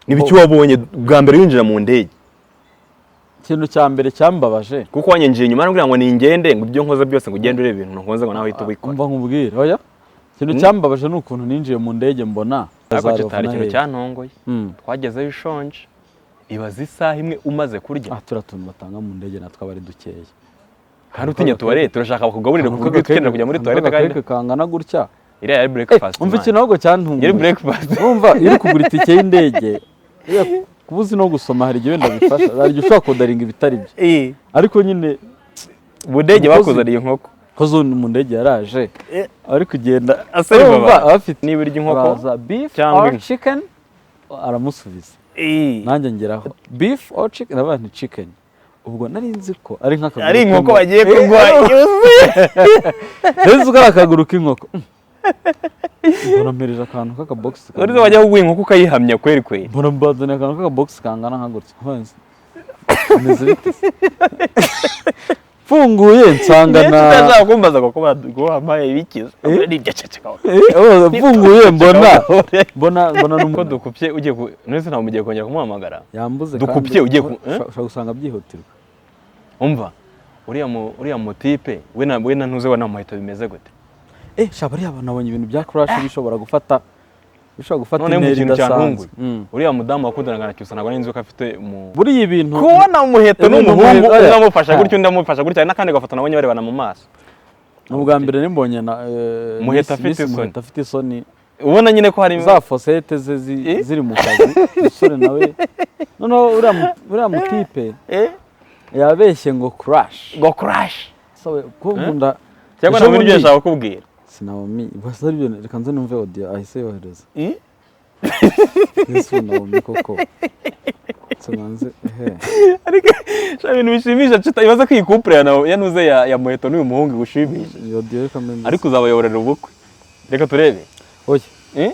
N'ibiki wabonye bwa mbere winjira mu ndege? Ikintu cya mbere cyambabaje, Kuko wanyinjiye inyuma arambwira ngo ningende, ngo ibyo nkoze byose, ngo ugende urebe ibintu nkoze, ngo nawe uhite ubikora. Umva nkubwire, oya, ikintu cyambabaje ni ukuntu ninjiye mu ndege mbona Ariko za kitari Rubavu na ikintu hehe. cyantongoye. Twagezeyo ushonje, ibaze isaha imwe umaze kurya. Ah, turiya tuntu batanga mu ndege natwo aba ari dukeya. Kandi utinya toilette, turashaka bakugaburira ku buryo ukenera kujya muri toilette kandi Akakeke kangana gutya. Iriya yari breakfast. Umva, Man. ikintu ahubwo cyantunguye, Yari breakfast. Urumva iyo uri kugura itike y'indege, uriya kuba uzi no gusoma hari igihe wenda bifasha, hari igihe ushobora kudaringa ibitari byo, ariko nyine Mu ndege bakuzaniye inkoko. Ko mu ndege yaraje ari kugenda Aseriva urumva abantu. abafite Niba urya inkoko baraza beef cyangwa or inka. chicken, aramusubiza. Nanjye ngeraho beef or chicken, ndavuga nti chicken. Ubwo nari nzi ko ari nk'akaguru Ari inkoko k'inkoko. bagiye kuguha yuzuye. Nari nzi ko ari akaguru k'inkoko, mbona mpereje akantu k'akabogisi. Uriza wajya kuguha inkoko ukayihamya kweri kweri. Mbona mbazaniye akantu k'akabogisi kangana nka gutya. Nkabaza, bimeze bite se? Mfunguye nsanga na Utazaba kumbaza ngo ko wampaye ibikiza nibyo, ceceka. Eh, mfunguye mbona Ko n'umuntu dukupye ugiye ku nese, ntabwo mugiye kongera kumuhamagara. Yambuze. Dukupye Kandi ugiye eh? ushobora gusanga byihutirwa. Umva, uriya mutipe we na ntuze wa na Muheto bimeze gute? Eh, sha, bariya abantu nabonye ibintu bya crush bishobora gufata Noneho mu intera kintu idasanzwe. cyantunguye, uriya mudamu wakundanaga na Cyusa, ntabwo nari nzi ko afite mu Buriya ibintu kubona Muheto Ibintu n'umuhungu, Muheto, oya. umwe amufasha gutya, undi amufasha gutya, hari n'akandi gafoto nabonye barebana mu maso. Ni ubwa mbere nimbonye na Muheto Miss- afite Miss isoni. Muheto afite isoni. Ubona nyine ko hari Za fosete ze Eh? ziri mu kazi, umusore nawe noneho uriya mutipe yabeshye ngo crush. Ngo crush. So, ko nkunda Cyangwa Ejo ntabwo ibyo bundi- yashaka kukubwira. Sinaomi basa aribyo, reka nze numve audio ahise yohereza. Yesu, Naomi koko nsanze ehe. Ariko sha, ibintu bishimisha Chita, ibaze ko iyi couple ya nuze ya Muheto n'uyu muhungu igushimisha. Iyo audio reka mbe. Ariko uzabayoborera ubukwe, reka turebe. Oya. Eh?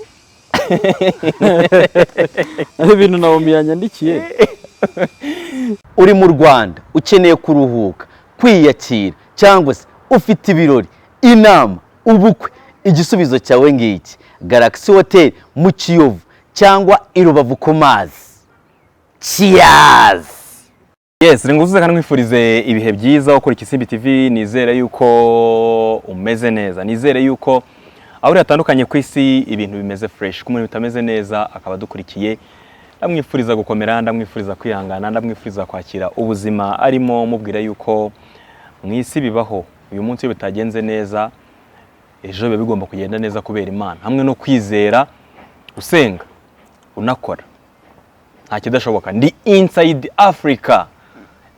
Ari ibintu Naomi yanyandikiye. Uri mu Rwanda ukeneye kuruhuka, kwiyakira, cyangwa se ufite ibirori, inama, ubukwe, igisubizo cyawe ngiki: Galaxy Hotel mu Kiyovu cyangwa i Rubavu ku mazi. Cheers! Yes, reka ngusuze kandi nkwifurize ibihe byiza ukora Isimbi TV. Nizere yuko umeze neza, nizere yuko aho uri hatandukanye ku isi ibintu bimeze fresh. Ku muntu bitameze neza akaba adukurikiye, ndamwifuriza gukomera, ndamwifuriza kwihangana, ndamwifuriza kwakira ubuzima arimo, mubwira yuko mu isi bibaho. Uyu munsi iyo bitagenze neza, ejo biba bigomba kugenda neza kubera Imana hamwe no kwizera, usenga unakora, nta kidashoboka. Ndi inside Africa,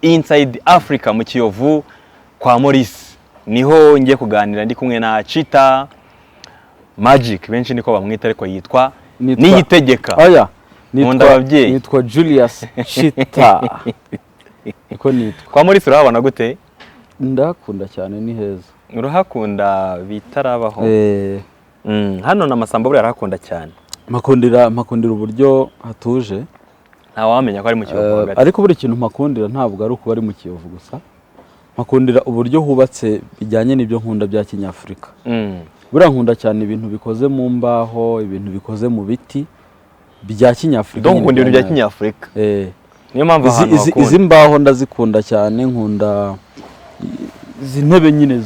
inside Africa mu Kiyovu kwa Maurice, niho ngiye kuganira ndi kumwe na Chita Magic, benshi niko bamwita, ariko yitwa Niyitegeka. Oya. Nkunda ababyeyi. Nitwa Julius Chita, niko nitwa. Kwa Maurice urahabona gute? Ndahakunda cyane, ni heza. Urahakunda bitarabaho. Eh. Hano na Masamba buriya arahakunda cyane. Mpakundira uburyo hatuje. Ntawamenya ko ari mu Kiyovu hagati. Ariko buri kintu mpakundira ntabwo ari ukuba ari mu Kiyovu gusa, mpakundira uburyo hubatse bijyanye n'ibyo nkunda bya kinyafurika. Buriya nkunda cyane ibintu bikoze mu mbaho, ibintu bikoze mu biti bya kinyafurika. Donc Nyine ukunda ibintu bya nyabyo. kinyafurika. Eh. Niyo mpamvu ahantu Izi hakunda. mbaho ndazikunda cyane, nkunda izi ntebe nyine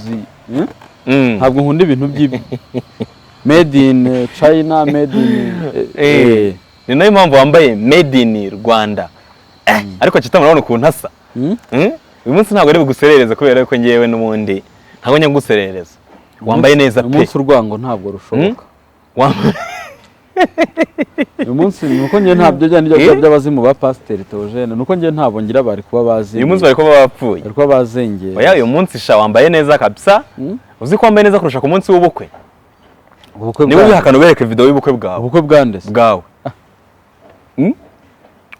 eh? Ntabwo nkunda ibintu by'i made in China, made in Eh. Ni nayo mpamvu wambaye made in Rwanda. Ariko Chita, murabona ukuntu asa. Uyu munsi ntabwo ari buguserereze kubera ko ngewe n'ubundi ntabwo njya nguserereza. Wambaye neza pe. Umunsi urwango ntabwo rushoboka. Uyu munsi ni uko njye ntabyo bya nibyo Eh? by'abazimu ba Pasiteri Theogene, ni uko njye ntabwo ngira, bari kuba bazi. Uyu munsi bari kuba bapfuye. Bari kuba bazengera. Oya, uyu munsi sha wambaye neza kabisa. Uzi ko wambaye neza kurusha ku munsi w'ubukwe? Ubukwe Niba bwa ubihakana ubereke video y'ubukwe bwawe. Ubukwe bwa nde se? Bwawe.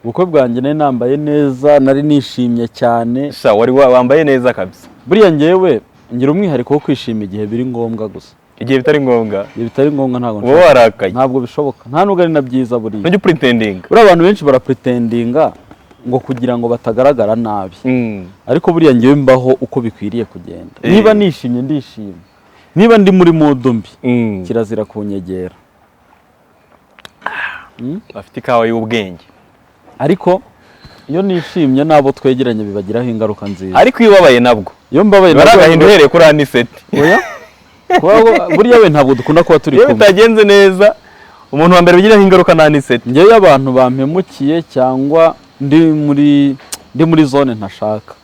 Ubukwe bwanjye nari nambaye neza, nari nishimye cyane. Sha, wari wambaye neza kabisa. Buriya njyewe ngira umwihariko wo kwishima igihe biri ngombwa gusa. Igihe bitari ngombwa, Igihe bitari ngombwa ntabwo uba nshobora. warakaye. Ntabwo bishoboka, nta nubwo ari na byiza buriya. Ntujya upretendinga. Buriya abantu benshi barapretendinga ngo kugira ngo batagaragara nabi, ariko buriya njyewe mbaho uko bikwiriye kugenda. Niba nishimye ndishimye, niba ndi muri mood mbi, kirazira kunyegera. Bafite ikawa y'ubwenge. Ariko iyo nishimye n'abo twegeranye bibagiraho ingaruka nziza. Ariko iyo ubabaye nabwo Iyo mbabaye biba ari nabwo- agahinda uhereye kuri Aniseti. Oya. Buriya we ntabwo dukunda kuba turi Iyo kumwe. bitagenze neza, umuntu wa mbere bigiraho ingaruka ni Aniseti. Njyewe iyo abantu bampemukiye cyangwa ndi muri zone ntashaka,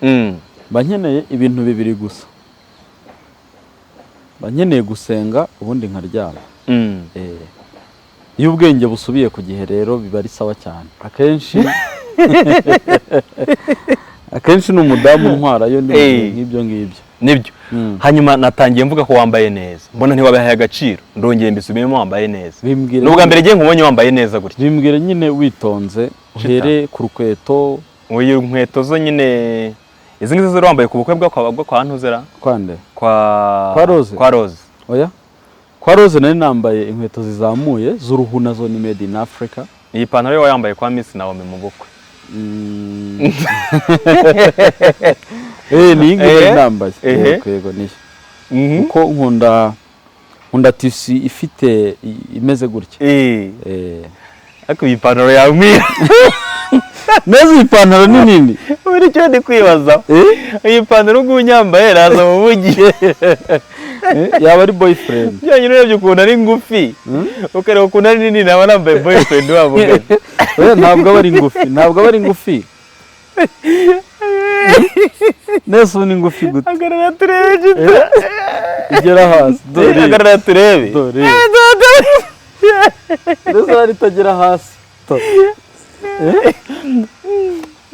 mba nkeneye ibintu bibiri gusa: mba nkeneye gusenga, ubundi nkaryama. Iyo ubwenge busubiye ku gihe rero biba ari sawa cyane. Akenshi ni umudamu untwara yo ndi mu bihe nk'ibyo ngibyo. Nibyo. Hanyuma natangiye mvuga ko wambaye neza, mbona ntiwabihaye agaciro, ndongeye mbisubiyemo: wambaye neza. Bimbwire. Ni ubwa mbere ngiye nkubonye wambaye neza gutya. Bimbwire nyine witonze, uhere ku rukweto. Uyu nkweto zo nyine, izi ngizi zari wambaye ku bukwe bwo kwa Ntuzera. Kwande? Kwa Kwa Rose? Kwa Rose. Oya, kwa Rose nari nambaye inkweto zizamuye z'uruhu, nazo ni made in Africa. Iyi pantaro yo wayambaye kwa Miss Naomi mu bukwe. Ni iyi ngiyi nari nambaye. Yego, yego, niyo, kuko nkunda tissu ifite imeze gutya. Ariko iyi pantaro yamwira. Neza, iyi pantaro ni nini. Buri cyo ndi kwibaza, iyi pantaro ubwo unyambaye raza mu mujyi, Yaba ari boyfriend. Byonyine urebye ukuntu ari ngufi, ukareba ukuntu ari nini, naba nambaye boyfriend wabo. Oya, ntabwo aba ari ngufi, ntabwo aba ari ngufi. Neza, ubu ni ngufi gute? Hagarara turebe, Jita. Igera hasi, dore. Hagarara turebe. Dore. Neza, hari itagera hasi. To.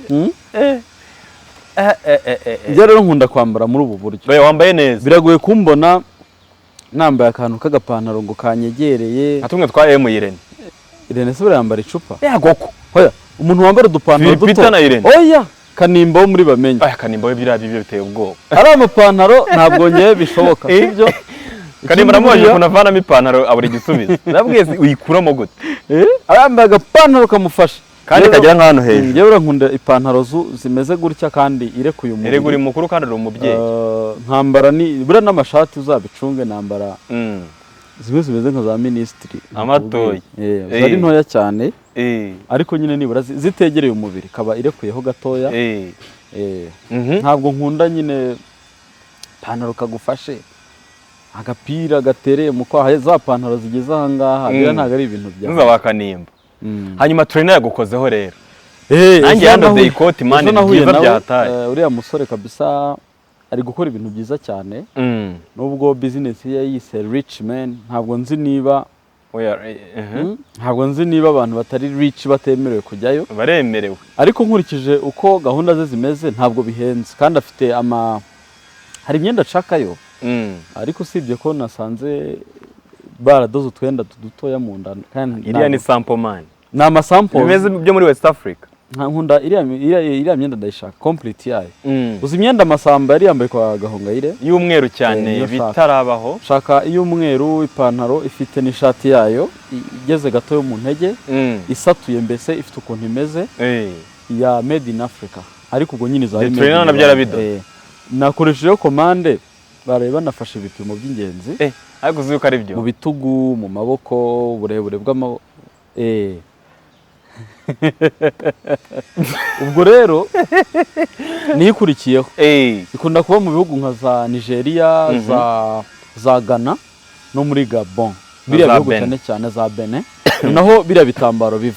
Hmm? Njye rero nkunda kwambara muri ubu buryo. Oya, wambaye neza. Biragoye kumbona nambaye akantu k'agapantaro ngo kanyegereye. Nka tumwe twa emu Irene. Irene se buriya yambara icupa? Yagoko. Oya, umuntu wambara udupantaro Philip duto. Peter na Irene. Oya, Kanimba wo muri Bamenye. Aya Kanimba we, biriya byo biteye ubwoba. Ari amapantaro ntabwo ngewe bishoboka. Sibyo? Kanimba Ikindi namubajije buriya- ukuntu avanamo ipantaro abura igisubizo. Nabwiye si uyikuramo gute? Yambaye agapantaro kamufasha. Kandi Rero- kagera nk'ahantu hejuru. Njyewe buriya nkunda ipantaro zimeze gutya kandi irekuye umubiri. Erega uri mukuru kandi uri umubyeyi. Nkambara ni buriya n'amashati uzabicunge, nambara zimwe zimeze nka za minisitiri. Amatoyi. Ziba ari ntoya cyane, ariko nyine nibura zitegereye umubiri, ikaba irekuyeho gatoya. Ntabwo nkunda nyine ipantaro kagufashe, agapira gatereye mu kwaha, za pantaro zigeze aha ngaha. Biriya ntabwo ari ibintu byawe. Ntuza wa Kanimba. Hanyuma trainer yagukozeho rero. Nanjye Ejo yandodeye ikoti, man, ejo nahuye ryiza nawe, byataye. Uriya musore kabisa ari gukora ibintu byiza cyane, nubwo business ye yise Rich Man. Ntabwo nzi niba Oya, Ntabwo nzi niba abantu batari rich batemerewe kujyayo. Baremerewe. Ariko nkurikije uko gahunda ze zimeze, ntabwo bihenze, kandi afite ama hari imyenda ashakayo. Ariko usibye ko nasanze baradoze utwenda dutoya mu nda kandi Iriya ni sample, man. Ni amasample. Bimeze byo muri West Africa. Nkunda iriya myenda, ndayishaka complete yayo. Uzi imyenda Masamba yari yambaye kwa Gahongayire? Y'umweru cyane. Niyo nshaka. Bitarabaho. Nshaka iy'umweru, ipantaro ifite n'ishati yayo igeze gato yo mu ntege, isatuye, mbese ifite ukuntu imeze, ya made in Africa, ariko ubwo nyine izaba The ari made Trainer in nabyo Rwanda. arabidoda. Nakoreshejeho komande, baraye banafashe ibipimo by'ingenzi. Ariko uzi yuko ari byo. Mu bitugu, mu maboko, uburebure bw'amaboko. Ubwo rero niyo ikurikiyeho. Ikunda kuba mu bihugu nka za Nigeria, za Ghana no muri Gabon, biriya Za bihugu Benin. cyane cyane za Benin, ni naho biriya bitambaro biva.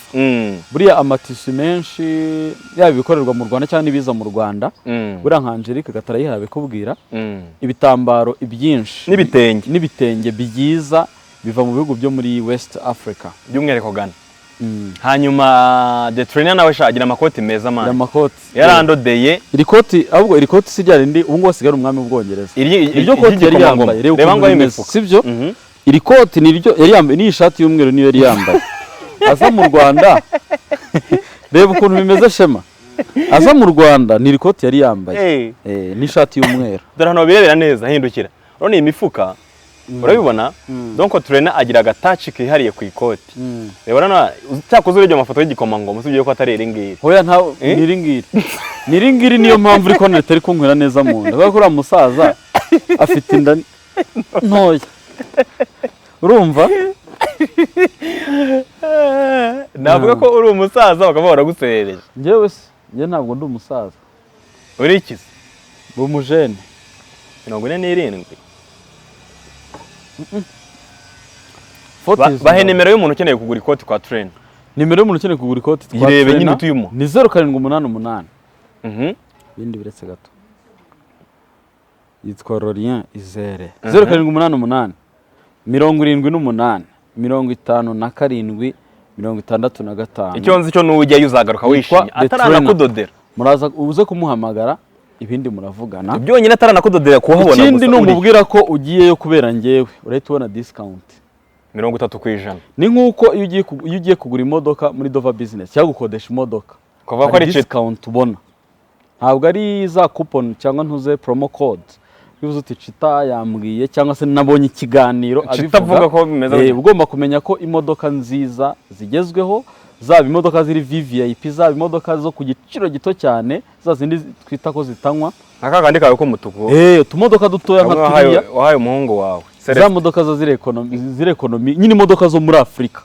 Buriya amatissu menshi, yaba ibikorerwa mu Rwanda cyangwa n'ibiza mu Rwanda, buriya nka Angelique Gatarayiha bikubwira, ibitambaro ibyinshi N'ibitenge. n'ibitenge byiza biva mu bihugu byo muri West Africa. By'umwihariko Ghana. Hanyuma The Trainer nawe sha agira amakoti meza, Aya man. makoti. Yarandodeye. Iri koti, ahubwo iri koti si rya rindi ubu ngubu asigaye ari umwami w'Ubwongereza? Iri Iryo koti yari yambaye, reba reba ukuntu ngo rimeze, imifuka. sibyo? Mhm. Iri koti ni ryo yari yambaye, n'iyi shati y'umweru niyo yari yambaye aza mu Rwanda. Reba ukuntu bimeze, Shema, aza mu Rwanda ni iri koti yari yambaye, n'ishati y'umweru. Dore hano babirebera neza, hindukira. Urabona iyi mifuka? Urabibona? Donc Trainer agira agataci kihariye ku ikoti. Reba urabona, cyakoze urebye amafoto y'igikomangoma, usibye ko atari iri ngiri. Hoya, nta Eh? ni iri ngiri, ni iri ngiri. Niyo mpamvu uri kubona ritari kunkwira neza mu nda, kubera ko uriya musaza afite inda ntoya. Urumva? Navuga ko uri umusaza bakaba baraguserereje. Njyewe se, njye ntabwo ndi umusaza. Uri iki se? Ndi umujene. 47. Forties. Bahe nimero y'umuntu ukeneye kugura ikoti kwa Trainer. Nimero y'umuntu ukeneye kugura ikoti twa Yirebe nyine. Trainer Utuyemo. ni 0788, ibindi biretse gato. Yitwa Lorien Izere. 0788 78 57 65. Icyo nzi cyo nujyayo uzagaruka wishimye. The Ataranakudodera. Muraza uze kumuhamagara, ibindi muravugana. Byonyine ataranakudodera, kuhabona Ikindi gusa ni umubwira ko ugiyeyo kubera njyewe, urahita ubona discount. 30%. Ni nk'uko iyo ugiye kugura imodoka muri Dova Business cyangwa gukodesha imodoka, Kuvuga ko hari ari cheap. discount ubona. Ntabwo ari za coupon cyangwa ntuze promo code. Bivuze uti "Chita yambwiye" cyangwa se "nabonye ikiganiro Chita avuga ko bimeze gutya." Ugomba kumenya ko imodoka nziza zigezweho, zaba imodoka ziri VVIP, zaba imodoka zo ku giciro gito cyane, za zindi twita ko zitanywa, Nka kakandi kawe k'umutuku. Utumodoka dutoya nka Kamwe turiya, wahaye umuhungu wawe za Celestin. modoka zo ziri economy nyine, imodoka zo muri Afurika.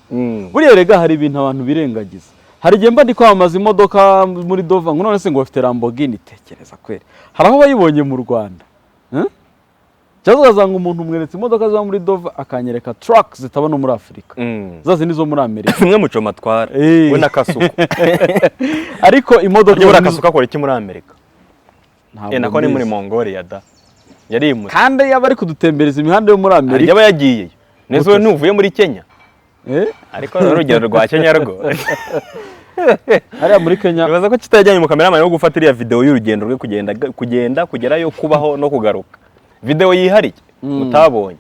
Buriya rega hari ibintu abantu birengagiza. Hari igihe mba ndi kwamamaza imodoka muri Dova, ngo none se ngo bafite Lamborghini? Tekereza kweri, hari aho bayibonye mu Rwanda? Eh? Cyangwa ugasanga umuntu umweretse imodoka ziba muri Dova, akanyereka truck zitaba no muri Afurika, za zindi zo muri Amerika. Zimwe mucoma atwara we na Kasuku. Ariko imodoka Burya buriya Kasuku akora iki muri Amerika? Ntabwo Eh, nako ni muri mbizi. Mongolia da, yarimutse. Kandi yaba ari kudutembereza imihanda yo muri Hari Amerika. aba yagiyeyo nese we ntuvuye muri Kenya? Eh? Ariko urugendo rwa Kenya rwo Hariya muri Kenya. Bibaza ko kitajyanye mu kameramani wo gufata iriya video y'urugendo rwe, kugenda kugerayo, kubaho no kugaruka, video yihariye mutabonye.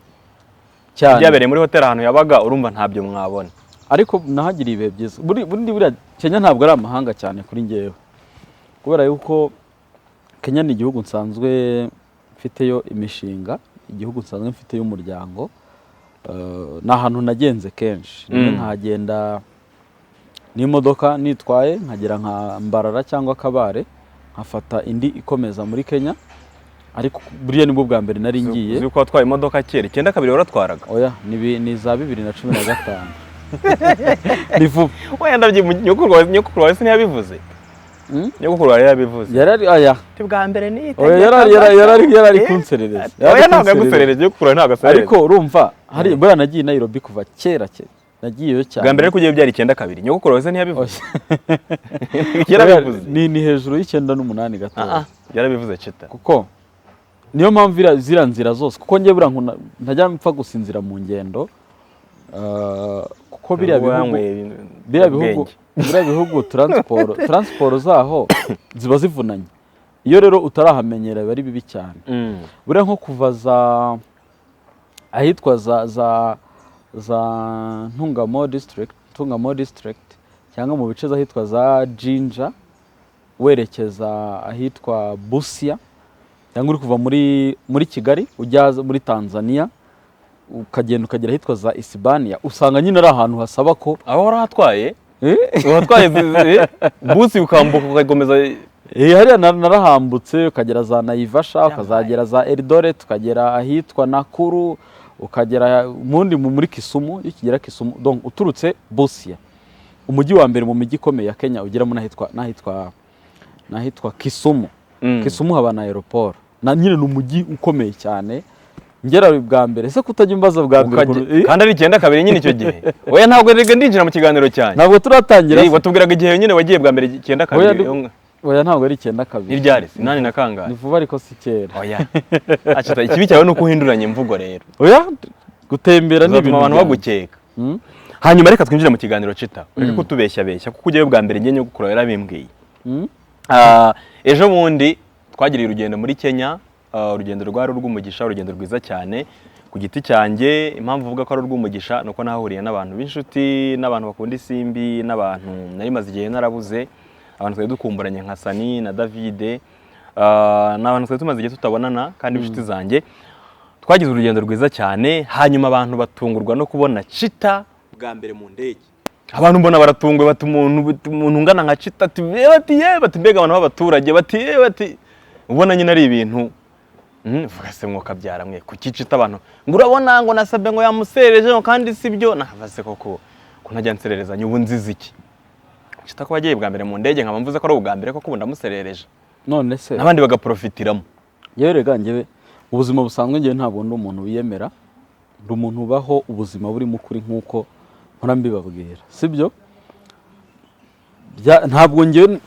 Cyane. Byabereye muri hoteli ahantu yabaga, urumva ntabyo mwabona. Ariko nahagiriye ibihe byiza. Bundi buriya Kenya ntabwo ari amahanga cyane kuri njyewe, kubera yuko Kenya ni igihugu nsanzwe mfiteyo imishinga, igihugu nsanzwe mfiteyo umuryango. Ni ahantu nagenze kenshi. Rimwe nkahagenda n'imodoka nitwaye, nkagera nka Mbarara cyangwa Kabare, nkafata indi ikomeza muri Kenya. Ariko buriya nibwo bwa mbere nari ngiye. Uzi ko watwaye imodoka kera, 92 waratwaraga? Oya, ni za 2015, ni vuba. Wenda nyogokuru wawe siniyabivuze? Nyogokuru wawe yarabivuze. Yarari aya. Ati bwa mbere ni Oya, yarari kunserereza. Yarari Oya, ntabwo kunserereza. yaguserereje, nyogokuru wawe ntabwo aserereza. Ariko urumva hari buriya nagiye i Nairobi kuva kera kera, nagiyeyo cyane. Bwa mbere ariko ugiye byari 92, nyogokuru wawe se ntiyabivuze? Oya. Yarabivuze. Ni hejuru y'98 gatoya. Ah, ah, yarabivuze Chita. Kuko niyo mpamvu ziriya nzira zose, kuko njye buriya ntajya mpfa gusinzira mu ngendo. Kuko biriya Ubwo bihugu yanyweye biriya bihugu ubwenge. Biriya bihugu transport zaho ziba zivunanye. Iyo rero utarahamenyera biba ari bibi cyane. Buriya nko kuva za ahitwa za Ntungamo district cyangwa mu bice z'ahitwa za Jinja werekeza ahitwa Busia, cyangwa uri kuva muri Kigali ujya muri Tanzania, ukagenda ukagera ahitwa za Isibania, usanga nyine ari ahantu hasaba ko Aho wari Eh? watwaye busi ukambuka ugakomeza? Hariya narahambutse, ukagera za Naivasha, ukazagera za Eldoret, ukagera ahitwa Nakuru, ukagera mundi muri Kisumu. Iyo ukigera Kisumu, donc uturutse Busia, umujyi wa mbere mu mijyi ikomeye ya Kenya, ugeramo n'ahitwa Kisumu. Kisumu haba na aéroport, na nyine ni umujyi ukomeye cyane. Ngera bwa mbere se, kutajya umbaza bwa mbere Kandi ari 92 nyine icyo gihe? Oya, ntabwo rega ndinjira mu kiganiro cyanjye. Ntabwo turatangira Eh, se? Watubwiraga igihe nyine wagiye bwa mbere, icyenda Oya, kabiri. Oya, ntabwo ari 92. Ni ryari se? Inani na kangahe? Ni vuba ariko si kera. Oya. Acita, ikibi cyawe ni uko uhinduranya imvugo rero. Oya, gutembera ni Uzatuma ibintu abantu byanjye. bagukeka. Hanyuma reka twinjire mu kiganiro, Chita, ureke kutubeshya beshya, kuko ujyayo bwa mbere njye nyogokuru yarabimbwiye. Ejo bundi twagiriye urugendo muri Kenya, urugendo rwari urw'umugisha, urugendo rwiza cyane ku giti cyanjye. Impamvu uvuga ko ari urw'umugisha ni uko nahahuriye n'abantu b'inshuti, n'abantu bakunda Isimbi, n'abantu nari maze igihe narabuze, abantu twari dukumburanye nka Sani na Davide. Ni abantu twari tumaze igihe tutabonana kandi b'inshuti zanjye. Twagize urugendo rwiza cyane, hanyuma abantu batungurwa no kubona Chita bwa mbere mu ndege. Abantu mbona baratunguwe, bati umuntu ungana nka Chita, ati "Eh," bati "ye," bati "mbega abantu b'abaturage," bati "ye," bati ubona nyine ari ibintu Vuga se mwokabyara mwe, kuki cita abantu ngo urabona ngo nasabye ngo yamusereje ngo kandi si byo? Nava se koko ko ntajya nsererezanya, ubu nzize iki? Cita ko wagiye bwa mbere mu ndege, nkaba mvuze ko ari ubwa mbere koko, ubu ndamuserereje? None se N'abandi bagaprofitiramo. Yewe rega, njyewe ubuzima busanzwe, njyewe ntabwo ndi umuntu wiyemera, ndi umuntu ubaho ubuzima burimo ukuri nk'uko mpora mbibabwira, sibyo? Ntabwo njyewe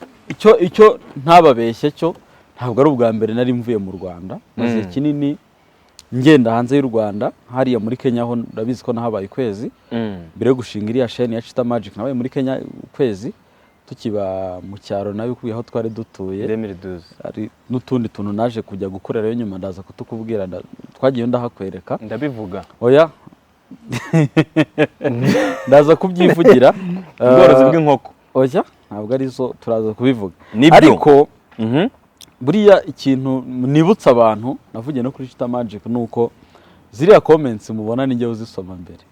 icyo ntababeshye cyo, ntabwo ari ubwa mbere nari mvuye mu Rwanda. Maze igihe kinini ngenda hanze y'u Rwanda, hariya muri Kenya ho ndabizi ko nahabaye ukwezi mbere yo gushinga iriya chaîne ya Chita Magic. Nabaye muri Kenya ukwezi tukiba mu cyaro, nabikuye aho twari dutuye. 2012. Hari n'utundi tuntu naje kujya gukorerayo nyuma, ndaza kutukubwira, twagiye ndahakwereka. Ndabivuga. Oya, ndaza kubyivugira. Ubworozi bw'inkoko. Oya, ntabwo arizo, turaza kubivuga. Nibyo. Ariko buriya ikintu nibutsa abantu, navugiye no kuri Chita Magic, ni uko ziriya comments mubona nijye uzisoma mbere,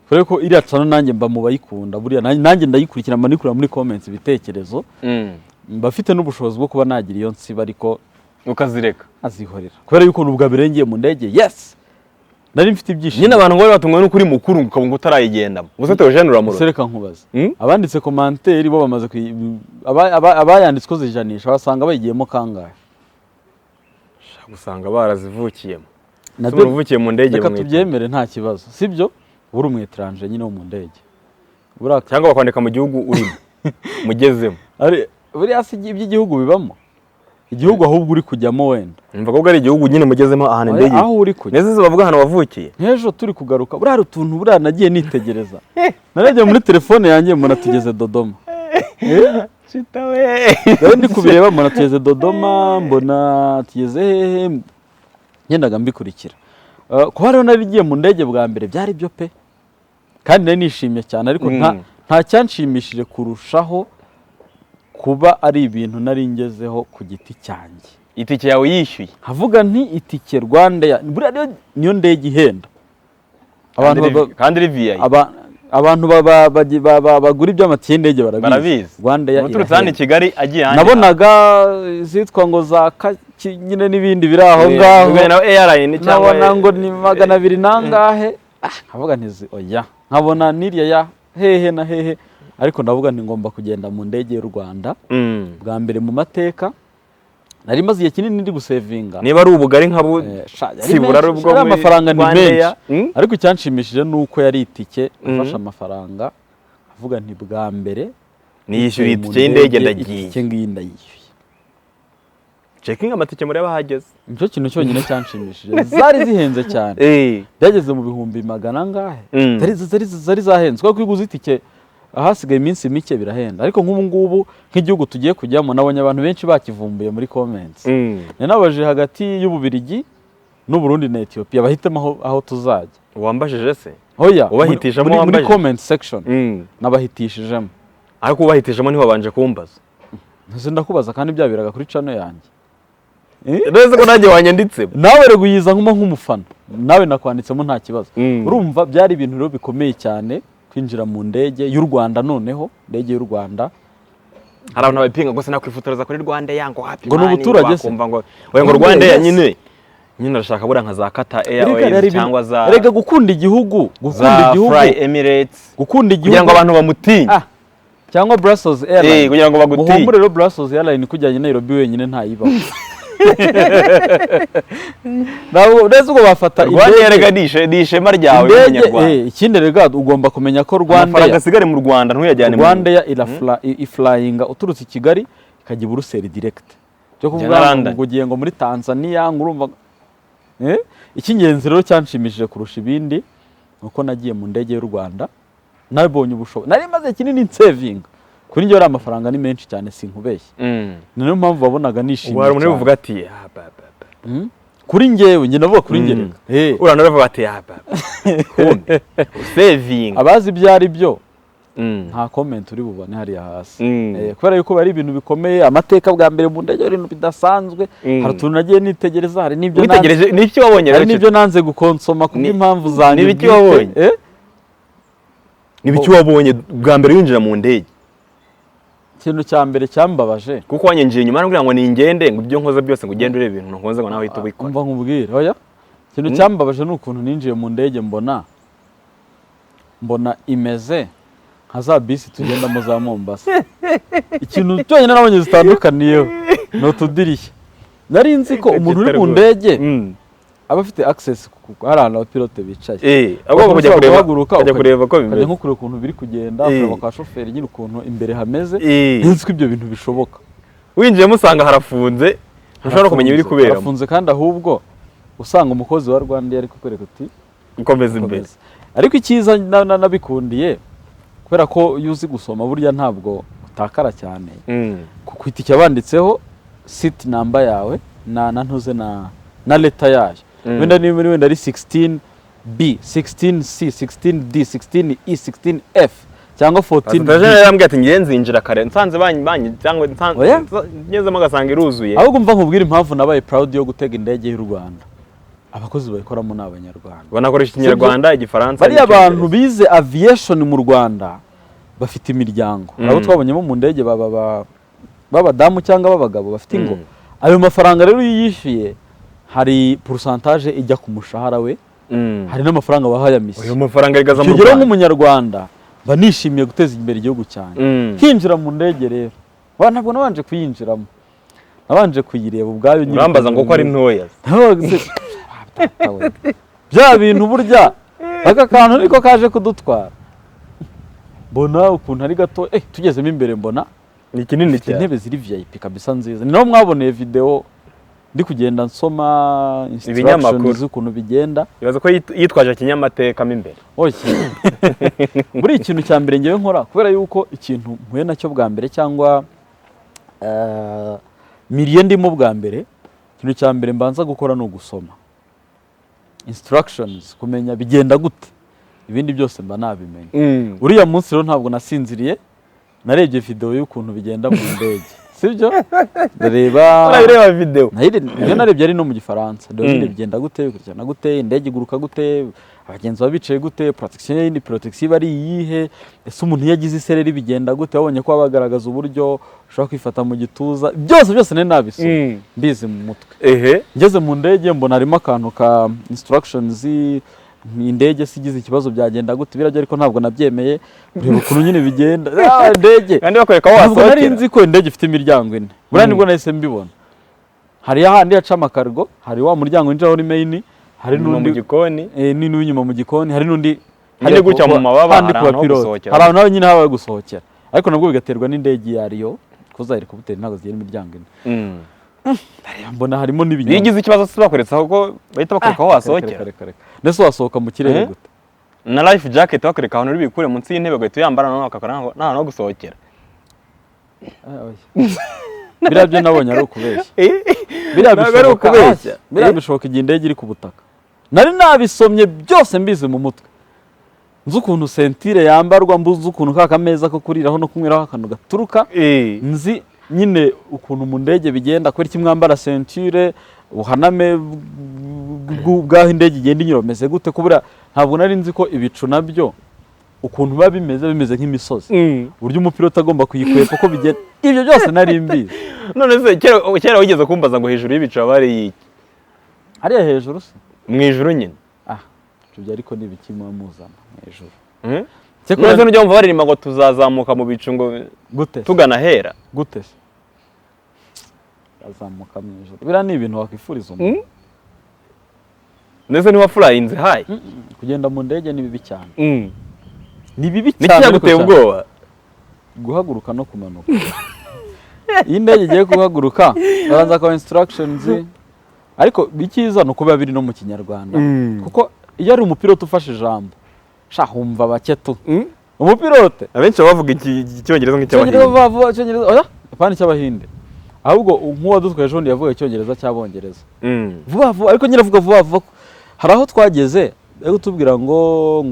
kubera ko iriya channel nanjye mba mu bayikunda. Buriya nanjye ndayikurikira, mba nikurira muri comments ibitekerezo, mba mfite n'ubushobozi bwo kuba nagira iyo nsiba, ariko Ukazireka. azihorera, kubera yuko ni ubwa mbere ngiye mu ndege. Yes, nari mfite ibyishimo. Nyine abantu ngo bari batunguwe n'uko uri mukuru, ukaba ngo utarayigendamo. Ubuse Theogene uramurora? Ese reka nkubaze, abanditse commentaire bo bamaze abayanditse ko zijanisha basanga bayigiyemo kangahe? Gusanga barazivukiyemo. Nabyo Umuntu uvukiye mu ndege reka bamwita tubyemere, nta kibazo, sibyo? Uri umu étranger nyine wo mu ndege. Buriya Cyangwa bakwandika mu gihugu urimo, mugezemo. Buriya si iby'igihugu bibamo, igihugu ahubwo uri kujyamo wenda. Numva ko ari igihugu nyine mugezemo, ahantu Oya, indege aho uri kujya. Neza bavuga ahantu wavukiye. Nk'ejo turi kugaruka, buriya hari utuntu buriya nagiye nitegereza, narebye muri telefone yanjye mbona tugeze Dodoma. Chita we! Rero ndi kubireba mbona tugeze Dodoma, mbona tugeze hehe, ngendaga mbikurikira. Kuba rero nari ngiye mu ndege bwa mbere byari byo pe, kandi nari nishimye cyane, ariko nta cyanshimishije kurushaho kuba ari ibintu nari ngezeho ku giti cyanjye. Itike yawe yishyuye. Nkavuga nti itike Rwanda buriya niyo ndege ihenda. Abantu Kandi iri VIP. Abantu bagura iby'amatike y'indege barabizi. Barabizi. Rwanda Uturutse hano i Kigali agiye ahandi. Nabonaga izitwa ngo za Kaki nyine n'ibindi biri aho ngaho. Ugana na airline cyangwa Nkabona ngo ni 200 nangahe. Ah, nkavuga nti oya, nkabona n'iriya ya hehe na hehe, ariko ndavuga nti ngomba kugenda mu ndege y'u Rwanda bwa mbere mu mateka. Nari maze igihe kinini ndi gusevinga. Niba ari ubugari nka bu Sha, yari sibura ari menshi, ubwo yari muri amafaranga ni Rwandair. menshi, ariko icyanshimishije ni uko yari itike nafashe amafaranga, avuga nti bwa mbere Niyishyuriye mu itike y'indege, ndagiye. Itike ngiyi ndayishyuye. Checking amatike mureba ahageze. Nicyo kintu cyonyine cyanshimishije. Zari zihenze cyane, byageze mu bihumbi magana angahe. Zari zahenze kuko iyo uguze itike ahasigaye iminsi mike birahenda, ariko nk'ubu ngubu nk'igihugu tugiye kujyamo, nabonye abantu benshi bakivumbuye muri comments. Nari nabajije hagati y'Ububirigi n'Uburundi na Ethiopia, bahitemo aho tuzajya. Wambajije se? Oya, Ubahitishamo muri wambajije? comment section nabahitishijemo. Ariko ubahitishamo ntiwabanje kumbaza. Ntese ndakubaza kandi byaberaga kuri channel yanjye? Neza ko nanjye wanyanditsemo. Nawe rego uyiza nk'umufana, nawe nakwanditsemo, nta kibazo. Urumva byari ibintu rero bikomeye cyane kwinjira mu ndege y'u Rwanda, noneho indege y'u Rwanda. Hari abantu babipinga ngo sinakwifotoreza kuri Rwanda ngo hapi. Ngo ni ubuturage se? Wakumva ngo oya, ngo Rwanda, Rwanda yes. Nyine arashaka buriya nka za Qatar Erega hari Airways cyangwa za erega gukunda igihugu, gukunda za igihugu, Fly Emirates gukunda kugira ngo igihugu abantu bamutinye. Ah, cyangwa Brussels Airline. Kugira ngo bagutinye. Muhumure rero, Brussels Airline ikujyanye Nairobi wenyine ntayibaho. Ntabwo uretse ubwo bafata Rwanda indege erega ni ishema ryawe indege nk'umunyarwanda. Ikindi rega ugomba kumenya ko Amafaranga Rwanda asigare mu Rwanda, ntuyajyane mu Rwanda iflyinga uturutse i Kigali ikajya i Buruseli direct, cyo kuvuga na London. ngo ugiye ngo muri Tanzania ngo urumva. Icy'ingenzi rero cyanshimishije kurusha ibindi ni uko nagiye mu ndege y'u Rwanda, nabonye ubushobozi, nari maze kinini nsevinga. Kuri njye ari amafaranga ni menshi cyane, sinkubeshye. Ni niyo mpamvu wabonaga nishimye Ubu hari umuntu cyane. uvuga ati ah, ba, ba, ba. Kuri njyewe, njye ndavuga kuri njye reka. Uriya nawe avuga ati ah, ba, ba. Kumbe usevinga. Abazi ibyo ari byo, nta comment uri bubone hariya hasi. Kubera yuko bari ibintu bikomeye, amateka, bwa mbere mu ndege, ibintu bidasanzwe. Hari utuntu nagiye nitegereza, hari n'ibyo nanze, Witegereje n'icyo wabonye hari rero? n'ibyo nanze gukonsoma kubw'impamvu zanjye Ni ibiki bwite. wabonye? Eh? Ni ibiki wabonye bwa mbere winjira mu ndege? Ikintu cya mbere cyambabaje, Kuko wanyinjiye inyuma arambwira ngo ningende, ngo ibyo nkoze byose, ngo ugende urebe ibintu nkoze, ngo nawe uhite ubikora. Umva nkubwire, oya, ikintu cyambabaje ni ukuntu ninjiye mu ndege mbona imeze nka za bisi tugendamo za Mombasa. Ikintu cyonyine nabonye zitandukaniyeho ni utudirishya. Nari nzi ko umuntu uri mu ndege aba afite access ku hari ahantu abapilote bicaye. Agomba kujya Ushobora kureba, guhaguruka, kujya kureba ko ukajya bimeze. nko kureba ukuntu biri kugenda, kureba kwa shoferi nyine ukuntu imbere hameze. Nzi ko ibyo bintu bishoboka. Winjiyemo usanga harafunze, ntushobora kumenya ibiri kuberamo. Harafunze, kandi ahubwo usanga umukozi wa Rwanda ari kukwereka uti ukomeza imbere. "Komeza." Ariko icyiza nabikundiye kubera ko iyo uzi gusoma burya ntabwo utakara cyane. Ku itike banditseho seat number yawe na ntuze na letter yayo. Wenda niba wenda ari 16 B, 16 C, 16 D, 16 E, 16 F cyangwa 14 Pastor B. yarambwiye ati ngiye nzinjira kare nsanze banyi banyi cyangwa Oya. ngezemo agasanga iruzuye. Ahubwo mva nkubwire impamvu nabaye proud yo gutega indege y'u Rwanda: abakozi bayikoramo ni Abanyarwanda. Banakoresha Ikinyarwanda, Igifaransa Bariya n'Icyongereza. bantu bize aviation mu Rwanda bafite imiryango. Abo twabonyemo mu ndege b'abadamu cyangwa b'abagabo bafite ingo. Ayo mafaranga rero iyo uyishyuye, hari pourcentage ijya ku mushahara we. Hari n'amafaranga baha ya misi. Ayo mafaranga arigaza mu Icyo gihe rero Rwanda. nk'Umunyarwanda mba nishimiye guteza imbere igihugu cyanjye. Nkinjira mu ndege rero, ntabwo nabanje kuyinjiramo, nabanje kuyireba ubwayo nyine Urambaza ngo ukuntu ko ari bimeze. ntoya. Ntabwo bya bintu burya aka kantu niko kaje kudutwara, mbona ukuntu ari gato. Tugezemo imbere mbona Ni kinini ifite cyane. intebe ziri VIP kabisa nziza. Ni naho mwaboneye video ndi kugenda nsoma Ibinyamakuru. instructions z'ukuntu bigenda. Ibaza ko yitwaje kinyamateka mo imbere. Oya, buri ikintu cya mbere ngewe nkora, kubera yuko ikintu mpuye nacyo bwa mbere cyangwa milieu ndimo bwa mbere, ikintu cya mbere mbanza gukora ni ugusoma instructions, kumenya bigenda gute. Ibindi byose mba nabimenye. Uriya munsi rero ntabwo nasinziriye, narebye video y'ukuntu bigenda mu ndege, sibyo, ndareba. Urabireba video? Ibyo narebye ari no mu Gifaransa. Ndeba nyine bigenda gute, bikurikirana gute, indege iguruka gute, abagenzi baba bicaye gute, protection y'indi protection iba ari iyihe, ese umuntu iyo agize isereri bigenda gute? Babonye ko baba bagaragaza uburyo ushobora kwifata mu gituza. Byose byose nari nabisoma, mbizi mu mutwe. Ngeze mu ndege mbona harimo akantu ka instructions, indege se igize ikibazo byagenda gute, birabyo, ariko ntabwo nabyemeye. Ureba ukuntu nyine bigenda. Indege Kandi bakwereka aho ntabwo nari wasohokera. nzi ko indege ifite imiryango ine. Buriya nibwo nahise mbibona. Hari ahandi haca amakargo, hari wa muryango winjira uri main, hari Inyuma mu n'undi gikoni. N'uw'inyuma mu gikoni, hari n'undi Nyine gutya mu mababa handi hari ku ahantu ho bapilote. gusohokera. Hari ahantu nyine haba gusohokera, ariko nabwo bigaterwa n'indege iyo ariyo, kuko za helicopter ntabwo zigira imiryango ine. Ndareba mbona harimo Iyo n'ibinyobwa. ugize ikibazo se bakweretse aho ko bahita bakwereka aho wasohokera? Reka, reka, reka. Ndetse wasohoka mu kirere gute? Na life jacket bakwereka ahantu uri bikure munsi y'intebe, ugahita uyambara, noneho bakakora n'ahantu ho gusohokera. Ah, oya. Biriya byo nabonye ari ukubeshya. Biriya Ntabwo ari bishoboka ukubeshya. Biriya bishoboka igihe indege iri ku butaka. Nari nabisomye byose, mbizi mu mutwe, nzi ukuntu ceinture yambarwa, mbuzi ukuntu ka kameza ko kuriraho no kunyweraho akantu gaturuka, nzi nyine ukuntu mu ndege bigenda, kubera iki mwambara ceinture, ubuhaname bw'aho indege igenda inyura bumeze gute. Kubera ntabwo nari nzi ko ibicu nabyo ukuntu biba bimeze nk'imisozi, uburyo umupilote agomba kuyikwepa uko bigenda, ibyo byose nari mbizi. None se kera wigeze kumbaza ngo hejuru y'ibicu haba hari iki? Hariya hejuru se? Mu ijuru nyine. Ah, ibyo ariko ni ibiki muba muzana mu ijuru? None se nujya wumva baririmba ngo tuzazamuka mu bicu ngo Gute se? tugana ahera? Gute se azamuka mu ijuru? Biriya ni ibintu wakwifuriza umuntu? Ndetse ntiwafurayinze hayi? Kugenda mu ndege ni bibi cyane, ni bibi Niki cyane, ariko cyaguteye cyane. ubwoba? Guhaguruka no kumanuka. Iyo indege igiye guhaguruka babanza kwa instructions, ariko icyiza ni uko biba biri no mu Kinyarwanda, kuko iyo ari umupilote ufashe ijambo sha humva bake tu umupilote. Abenshi baba bavuga Icyongereza Icyongereza nk'icy'Abahinde. Vuba vuba, Icyongereza, oya, apana icy'Abahinde, ahubwo nk'uwadutwaye ejo bundi yavuga Icyongereza cy'Abongereza vuba vuba, ariko nyine avuga vuba vuba. Hari aho twageze ari kutubwira ngo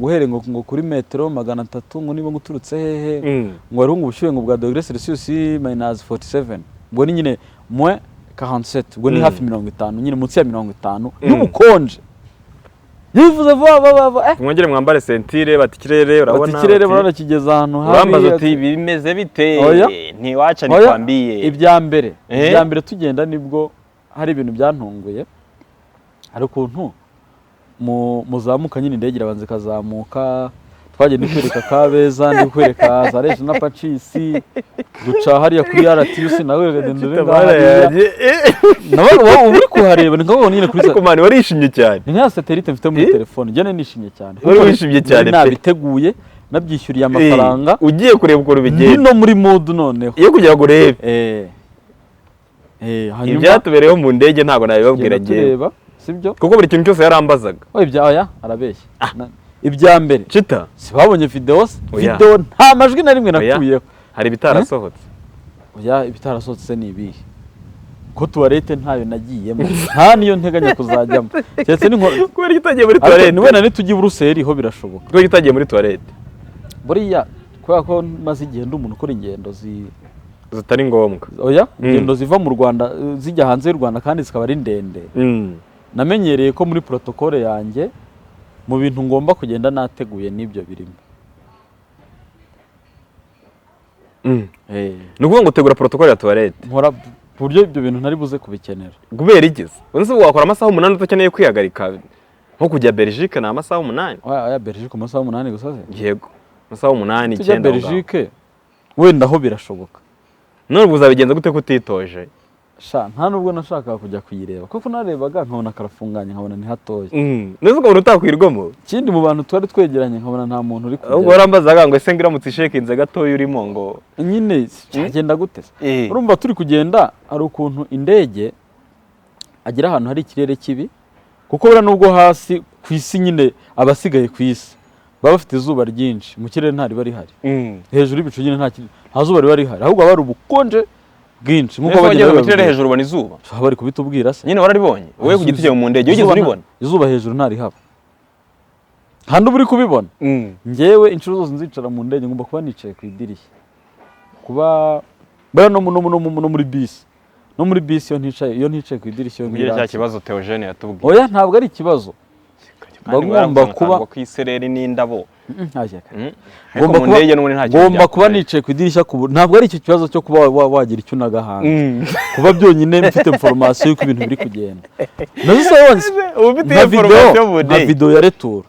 guhere ngo kuri metero 300, ngo niba ngo uturutse hehe, ngo hariho ngo ubushyuhe ngo bwa degré Celsius minus 47, ubwo ni nyine moins 47, ubwo ni hafi 50 nyine, munsi ya 50 y'ubukonje. Yivuze vuba vuba vuba. Mwongere mwambare ceinture, bati ikirere urabona. Bati ikirere urabona kigeze ahantu habi. Urambaza uti bimeze bite? Oya. Ntiwaca Oya, nikwambiye. Ibya mbere, Eh? ibya mbere tugenda nibwo hari ibintu byantunguye. Hari ukuntu muzamuka nyine, indege irabanza ikazamuka. Twagiye ndi kwereka Kabeza, ndi kwereka za Regina Pacis, duca hariya kuri RTUC, nawe ndende hariya nawe uba uri kuhareba, ni nkabona nyine kuri Ariko man, warishimye cyane. Ni nka satellite mfite muri Eh? telefone. Njye nishimye cyane. Wari wishimye cyane pe. Nabiteguye, nabyishyuriye amafaranga. Ugiye kureba ukuntu Ndi bigenda. no muri mood noneho. Iyo kugira ngo urebe. Hanyuma Ibyatubereyeho mu ndege ntabwo nabibabwira tugenda njyewe. tureba, sibyo? Kuko buri kintu cyose yarambazaga. Oya, ibya oya, arabeshya. Ibya mbere Chita. si babonye video se? Oya. Video nta majwi na rimwe Oya. nakuyeho. Hari ibitarasohotse. Oya, ibitarasohotse ni ibihe? Ko toilette ntayo nagiyemo, nta niyo nteganya kuzajyamo, keretse n'inkoro. Kubera ko utagiye muri Ariko toilette? ni wenda nitujya i Buruseli ho birashoboka. Kubera ko utagiye muri toilette? Buriya kubera ko maze igihe ndi umuntu ukora ingendo zitari ngombwa. Oya, ingendo ziva mu Rwanda zijya hanze y'u Rwanda kandi zikaba ari ndende, namenyereye ko muri protocole yanjye mu bintu ngomba kugenda nateguye n'ibyo birimo. Ni ukuvuga ngo utegura protocole ya toilette? Nkora ku buryo ibyo bintu ntari buze kubikenera. Kubera igize uzi wakora amasaha 8 udakeneye kwihagarika, nko kujya Belgique ni amasaha 8. Oya oya, Belgique amasaha 8 gusa se? Yego, amasaha 8, Tujya 9 aho ngaho. Belgique wenda ho birashoboka. None ubu uzabigenza gute ko utitoje? Sha, nta nubwo nashakaga kujya kuyireba, kuko narebaga nkabona karafunganye, nkabona ni hatoya. Neza, ukabona utakwirwamo. Ikindi, mu bantu twari twegeranye nkabona nta muntu uri Ahubwo kujya. warambazaga ngo ese ngo iramutse ishekinze gatoya urimo ngo Nyine cyagenda gute se? Eh. Urumva turi kugenda, hari ukuntu indege agira ahantu hari ikirere kibi, kuko buriya nubwo hasi ku isi nyine abasigaye ku isi baba bafite izuba ryinshi, mu kirere nta riba rihari. Hejuru y'ibicu nyine nta zuba riba rihari, ahubwo haba hari ubukonje bwinshi nk'uko Ese bagenda wageze mu kirere babibwira. hejuru ubona izuba? Baba bari kubitubwira se? Nyine wararibonye wowe ku giti cyawe mu ndege, wigeze Izuba uribona? Izuba hejuru ntarihaba, nta n'uba uri kubibona. Njyewe inshuro zose nzicara mu ndege ngomba kuba nicaye ku idirishya, kuba buriya no muri bisi, iyo nticaye ku idirishya iyo Mbwira cya ntiranse. kibazo Theogene yatubwiye. Oya, ntabwo ari ikibazo. Kandi Mba ngomba waravuze kuba ngo ku isereri n'indabo. Nta shyaka. Ariko Ngomba mu kuba ndege n'ubundi nta kintu ngomba kuba byakumarira. nicaye ku idirishya ntabwo ari icyo kibazo cyo kuba wagira icyo unaga hanze. Kuba byonyine mfite information y'uko ibintu biri kugenda nazo se wonse. Uba ufite Nka iyo video information mu nka ndege. video ya retour,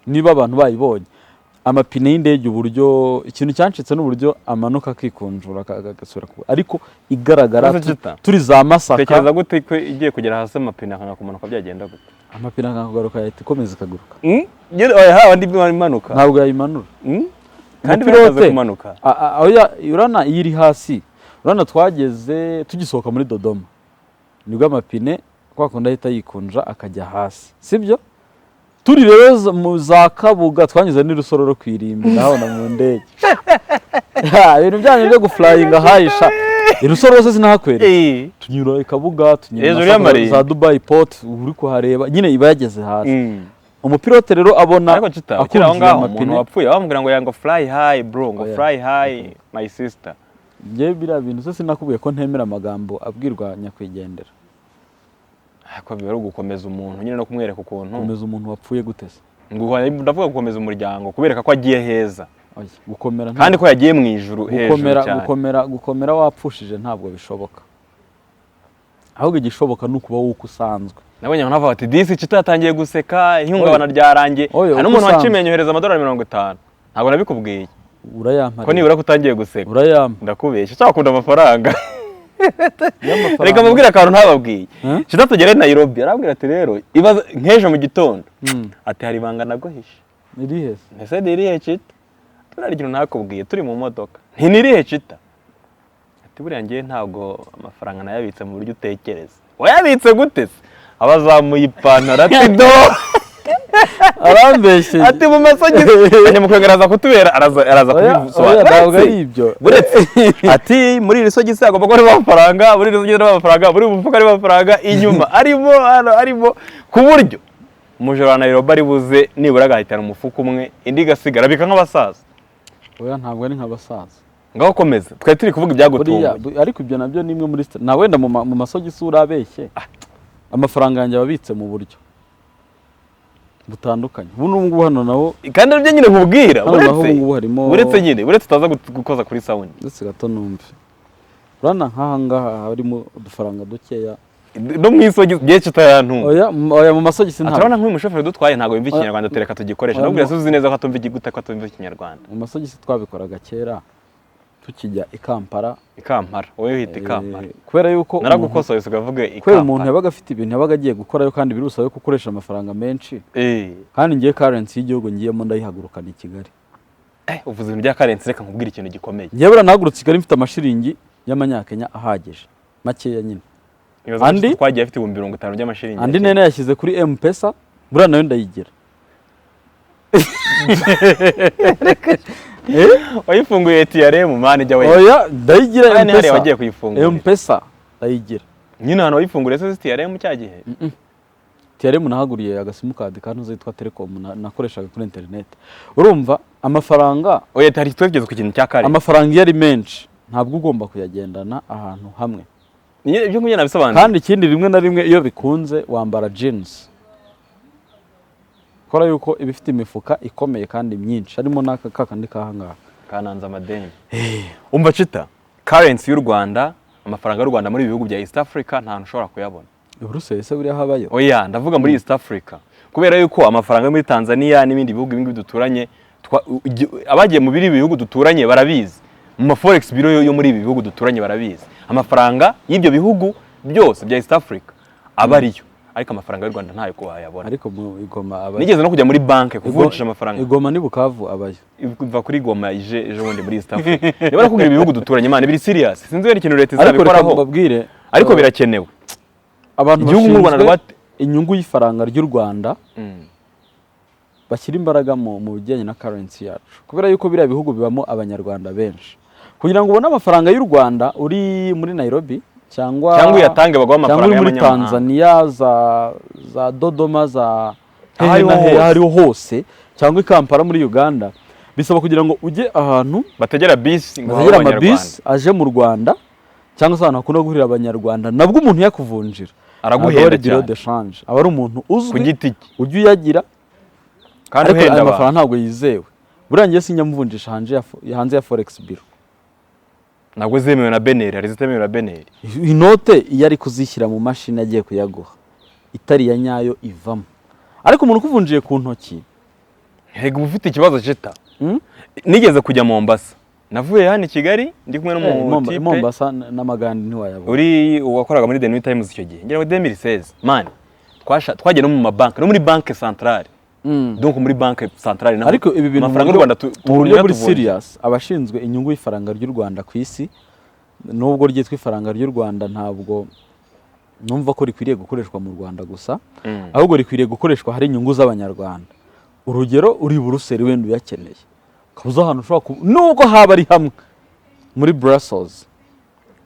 niba abantu bayibonye, amapine y'indege, uburyo ikintu cyancitse n'uburyo amanuka akikunjura agasubira ariko igaragara Maze Chita, turi za Masaka. Tekereza gute ko igiye kugera hasi amapine akanga kumanuka, byagenda gute? Amapine akanga kugaruka, yahita ikomeza ikaguruka. Nyine, oya, haba indi imanuka. Ntabwo yayimanura. Kandi Umupilote, biramaze kumanuka. Oya, urana iyo iri hasi, urana twageze tugisohoka muri Dodoma nibwo amapine kwa kundi ahita yikunja akajya hasi, sibyo? Turi rero mu za Kabuga, twanyuze n'i Rusororo ku irimbi, ndahabona mu ndege. Ya, ibintu byanyu byo guflyinga hayisha i Rusororo se sinahakwereka? Tunyura i Kabuga, tunyura Hejuru Masaka, y'amarimbi. za Dubai Port uri kuhareba nyine iba yageze hasi. Umupilote rero abona Ariko Chita, ukiri aho akunjura ngaho, umuntu amapine. wapfuye bamubwira ngo yango fly high bro, ngo Oya. fly high my sister. Njyewe biriya bintu se sinakubwiye ko ntemera amagambo abwirwa nyakwigendera? Ariko biba ari ugukomeza umuntu nyine no kumwereka ukuntu. Gukomeza umuntu wapfuye gute se? Ngo ndavuga gukomeza umuryango, kubereka ko agiye heza. Oya, gukomera Kandi ko yagiye mu ijuru hejuru gukomera cyane. Gukomera wapfushije ntabwo bishoboka, ahubwo igishoboka ni ukuba uko usanzwe. Nabonye abantu bavuga bati disi Chita yatangiye guseka, ihungabana ryarangiye. Oya, Hari uko n'umuntu usanzwe. wacimenye yohereza amadolari 50. Ntabwo nabikubwiye Urayampa ko rero. nibura ko utangiye guseka? Urayampa. Ndakubeshya cyangwa ukunda amafaranga? Y'amafaranga. Reka mubwire akantu ntababwiye. Huh? Chita tugere Nairobi arambwira ati rero ibaze nk'ejo mu gitondo, ati hari ibanga naguhishe. Irihe se? Ese ni irihe, Chita? Turiya ikintu ntakubwiye turi mu modoka. Nti ni irihe, Chita? Ati buriya ngewe ntabwo amafaranga nayabitse mu buryo utekereza. Wayabitse gute se? Abazamuye ipantaro ati do. Arambeshyeye. Ati mu masogisi Kanyamukwenga araza kutubera, araza Oya, kubisobanura. oya, ntabwo ari ibyo. Buretse ati muri iri sogisi hagomba kuba harimo amafaranga, muri iri sogisi harimo amafaranga, muri uyu mufuka harimo amafaranga, inyuma arimo, hano arimo, ku buryo umujura wa Nairobi ari buze nibura agahitana umufuka umwe, indi igasigara bika nk'abasaza. Oya, ntabwo ari nk'abasaza. Ngaho komeza, twari turi kuvuga Buriya ibyagutunguye. Ariko ibyo nabyo ni imwe muri na wenda mu masogisi urabeshye. Amafaranga yanjye aba abitse mu buryo Butandukanye. Ubu ngubu hano naho Kandi aribyo nyine nkubwira. Hano naho Uretse ubu ngubu harimo uretse nyine, uretse utaza gukoza kuri sound. Ndetse gato numve, urabona nk'aha ngaha harimo udufaranga dukeya. No mu isogisi byinshi utayantunga. Oya, oya, mu masogisi ntabwo. Turabona nk'uyu mushoferi dutwaye ntabwo yumva Oya. Ikinyarwanda, tureka tugikoresha. Oya, Nubwo uzi neza ko atumva igute, ko atumva Ikinyarwanda. Mu masogisi twabikoraga kera tukijya i Kampala. I Kampala, wowe uhita i Kampala. Kubera yuko Naragukosoye, usigaye uvuga i kubera umuntu Kampala. yabaga afite ibintu yabaga agiye gukorayo kandi birusaba ko ukoresha amafaranga menshi, kandi ngiye currency y'igihugu ngiyemo ndayihagurukana i Kigali. Uvuze ibintu bya currency, reka nkubwire ikintu gikomeye. Ngewe buriya nahagurutse i Kigali mfite amashiringi y'amanyakenya ahagije, makeya nyine. Nibaza ko twagiye afite 50,000 by'amashiringi. Andi nene yashyize kuri M-Pesa, buriya nayo ndayigira. Wayifunguye TRM, man, jya we. Oya, ndayigira. Hariya ni hariya M-Pesa. wagiye kuyifungura. M-Pesa ndayigira. Nyine ahantu wayifunguriye se TRM cya gihe? TRM nahaguriye agasimukadi kantuze yitwa Telecom nakoreshaga kuri interineti. Urumva amafaranga Oya, hari twageze ku kintu cya currency. Amafaranga iyo ari menshi ntabwo ugomba kuyagendana ahantu hamwe. Nyine ibyo ngibyo nabisobanuye. Kandi ikindi, rimwe na rimwe iyo bikunze wambara jeans, kora yuko iba ifite imifuka ikomeye kandi myinshi, harimo n'aka kakandi k'ahangaha. Kananze amadeni. Umva cita, currency y'u Rwanda, amafaranga y'u Rwanda muri ibi bihugu bya East Africa nta hantu ushobora kuyabona. I Buruseli se buriya habayo? Oya, ndavuga muri East Africa, kubera yuko amafaranga yo muri Tanzania n'ibindi bihugu ibingibi duturanye, abagiye mu biri bihugu duturanye barabizi, mu ma forex bureau yo muri ibi bihugu duturanye barabizi, amafaranga y'ibyo bihugu byose bya East Africa aba ariyo, ariko amafaranga y'u Rwanda ntayo wayabona. Ariko mu i Goma abayo. Nigeze no kujya muri banki kuvunjisha amafaranga. I Goma ni Bukavu abayo. Iva kuri Goma ije ejo bundi muri East Africa. Niba nakubwira ibihugu duturanye, man, biri serious, sinzi wenda ikintu leta Ariko reka izabikoraho, mbabwire, ariko birakenewe. Abantu Igihugu nk'u Rwanda bashinzwe inyungu y'ifaranga ry'u Rwanda bashyira imbaraga mu bijyanye na currency yacu, kubera yuko biriya bihugu bibamo Abanyarwanda benshi. Kugira ngo ubone amafaranga y'u Rwanda uri muri Nairobi cyangwa Cyangwa uyatange baguhe cyangwa amafaranga uri muri y'amanyamahanga. Tanzania, za Dodoma, za Aho hehe ariho na hehe, hose. aho ariho hose, cyangwa i Kampala muri Uganda, bisaba kugira ngo ujye ahantu bategera bisi ngo bategera habe Abanyarwanda. amabisi aje mu Rwanda, cyangwa se ahantu hakunda guhurira Abanyarwanda, nabwo umuntu yakuvunjira Araguhenda ntabwo aba ari bureau cyane. de change, aba ari umuntu Ku uzwi giti cye. ujya uyagira. Kandi Ariko uhenda ayo abantu. mafaranga ntabwo yizewe. Buriya ngiye sinjya hanze ya forex bureau. Ntabwo zemewe na BNR, hari izitemewe na BNR. Inote iyo ari kuzishyira mu mashini agiye kuyaguha itari iya nyayo ivamo, ariko umuntu ukuvunjiye ku ntoki Hega uba ufite ikibazo jeta. Nigeze kujya Mombasa, navuye hano i Kigali ndi kumwe n'umutipe Mombasa n'amagande ntiwayabona. Uri wakoraga muri The New Times icyo gihe, ngira ngo 2016, man, twagiye no mu mabanki, no muri banque centrale. Donc muri banque centrale naho Ariko ibi bintu amafaranga y'u Rwanda mu buryo buri tuvunja. serious, abashinzwe inyungu y'ifaranga ry'u Rwanda ku isi, nubwo ryitwa ifaranga ry'u Rwanda, ntabwo numva ko rikwiriye gukoreshwa mu Rwanda gusa, ahubwo rikwiriye gukoreshwa hari inyungu z'Abanyarwanda. Urugero, uri i Buruseli wenda uyakeneye, ukaba uzi ahantu ushobora nubwo haba ari hamwe muri Brussels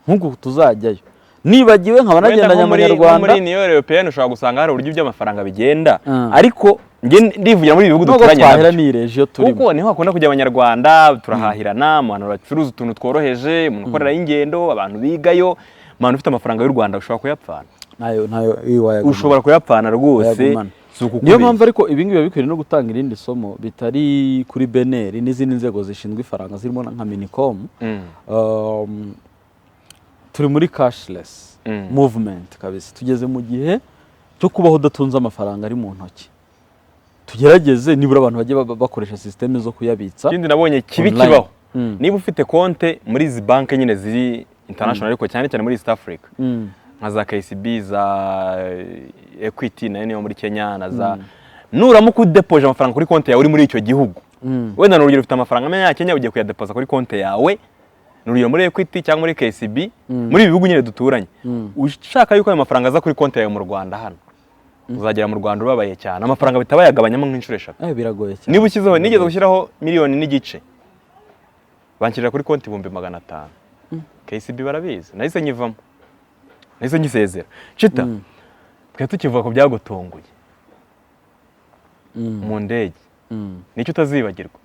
nk'uku tuzajyayo, nibagiwe nkaba Wenda nagendanye nko muri nko amanyarwanda. muri Union Européenne ushobora gusanga hari uburyo by'amafaranga bigenda, ariko njye ndivugira muri ibi bihugu Nubwo duturanye twahera nabyo, n'iyi région turimo. Kuko niho hakunda kujya Abanyarwanda, turahahirana, mu bantu bacuruza utuntu tworoheje, umuntu ukorerayo ingendo, abantu bigayo. Umuntu ufite amafaranga y'u Rwanda ushobora kuyapfana. Ntayo wayagumana. Ushobora kuyapfana rwose. Wayagumana. Si ukukubeshya. Niyo mpamvu ariko ibi ngibi biba bikwiriye no gutanga irindi somo bitari kuri BNR n'izindi nzego zishinzwe ifaranga zirimo nka MINICOM. Turi muri cashless movement kabisa, tugeze mu gihe cyo kubaho udatunze amafaranga ari mu ntoki. Tugerageze nibura abantu bajye bakoresha système zo kuyabitsa Ikindi nabonye kibi online. kibaho, niba ufite konte muri izi banki nyine ziri international, ariko cyane cyane muri East Africa, nka za KCB, za Equity nayo niyo muri Kenya, na za nuramuka udepoje amafaranga kuri konti yawe uri muri icyo gihugu, wenda ni urugero ufite amafaranga y'amanyakenya ugiye kuyadepoza kuri konti yawe, ni urugero muri Equity cyangwa muri KCB, muri ibi bihugu nyine duturanye, ushaka yuko ayo mafaranga aza kuri konti yawe mu Rwanda hano, uzagera mu Rwanda ubabaye cyane, amafaranga bahita bayagabanyamo nk'inshuro 3. Biragoye cyane. Niba ushyizeho, nigeze gushyiraho 1.5 miliyoni, banshyirira kuri konti 500,000. KCB barabizi, nahise nyivamo, nahise nyisezera. Cita, twari tukivuga ku byagutunguye mu ndege. Nicyo utazibagirwa,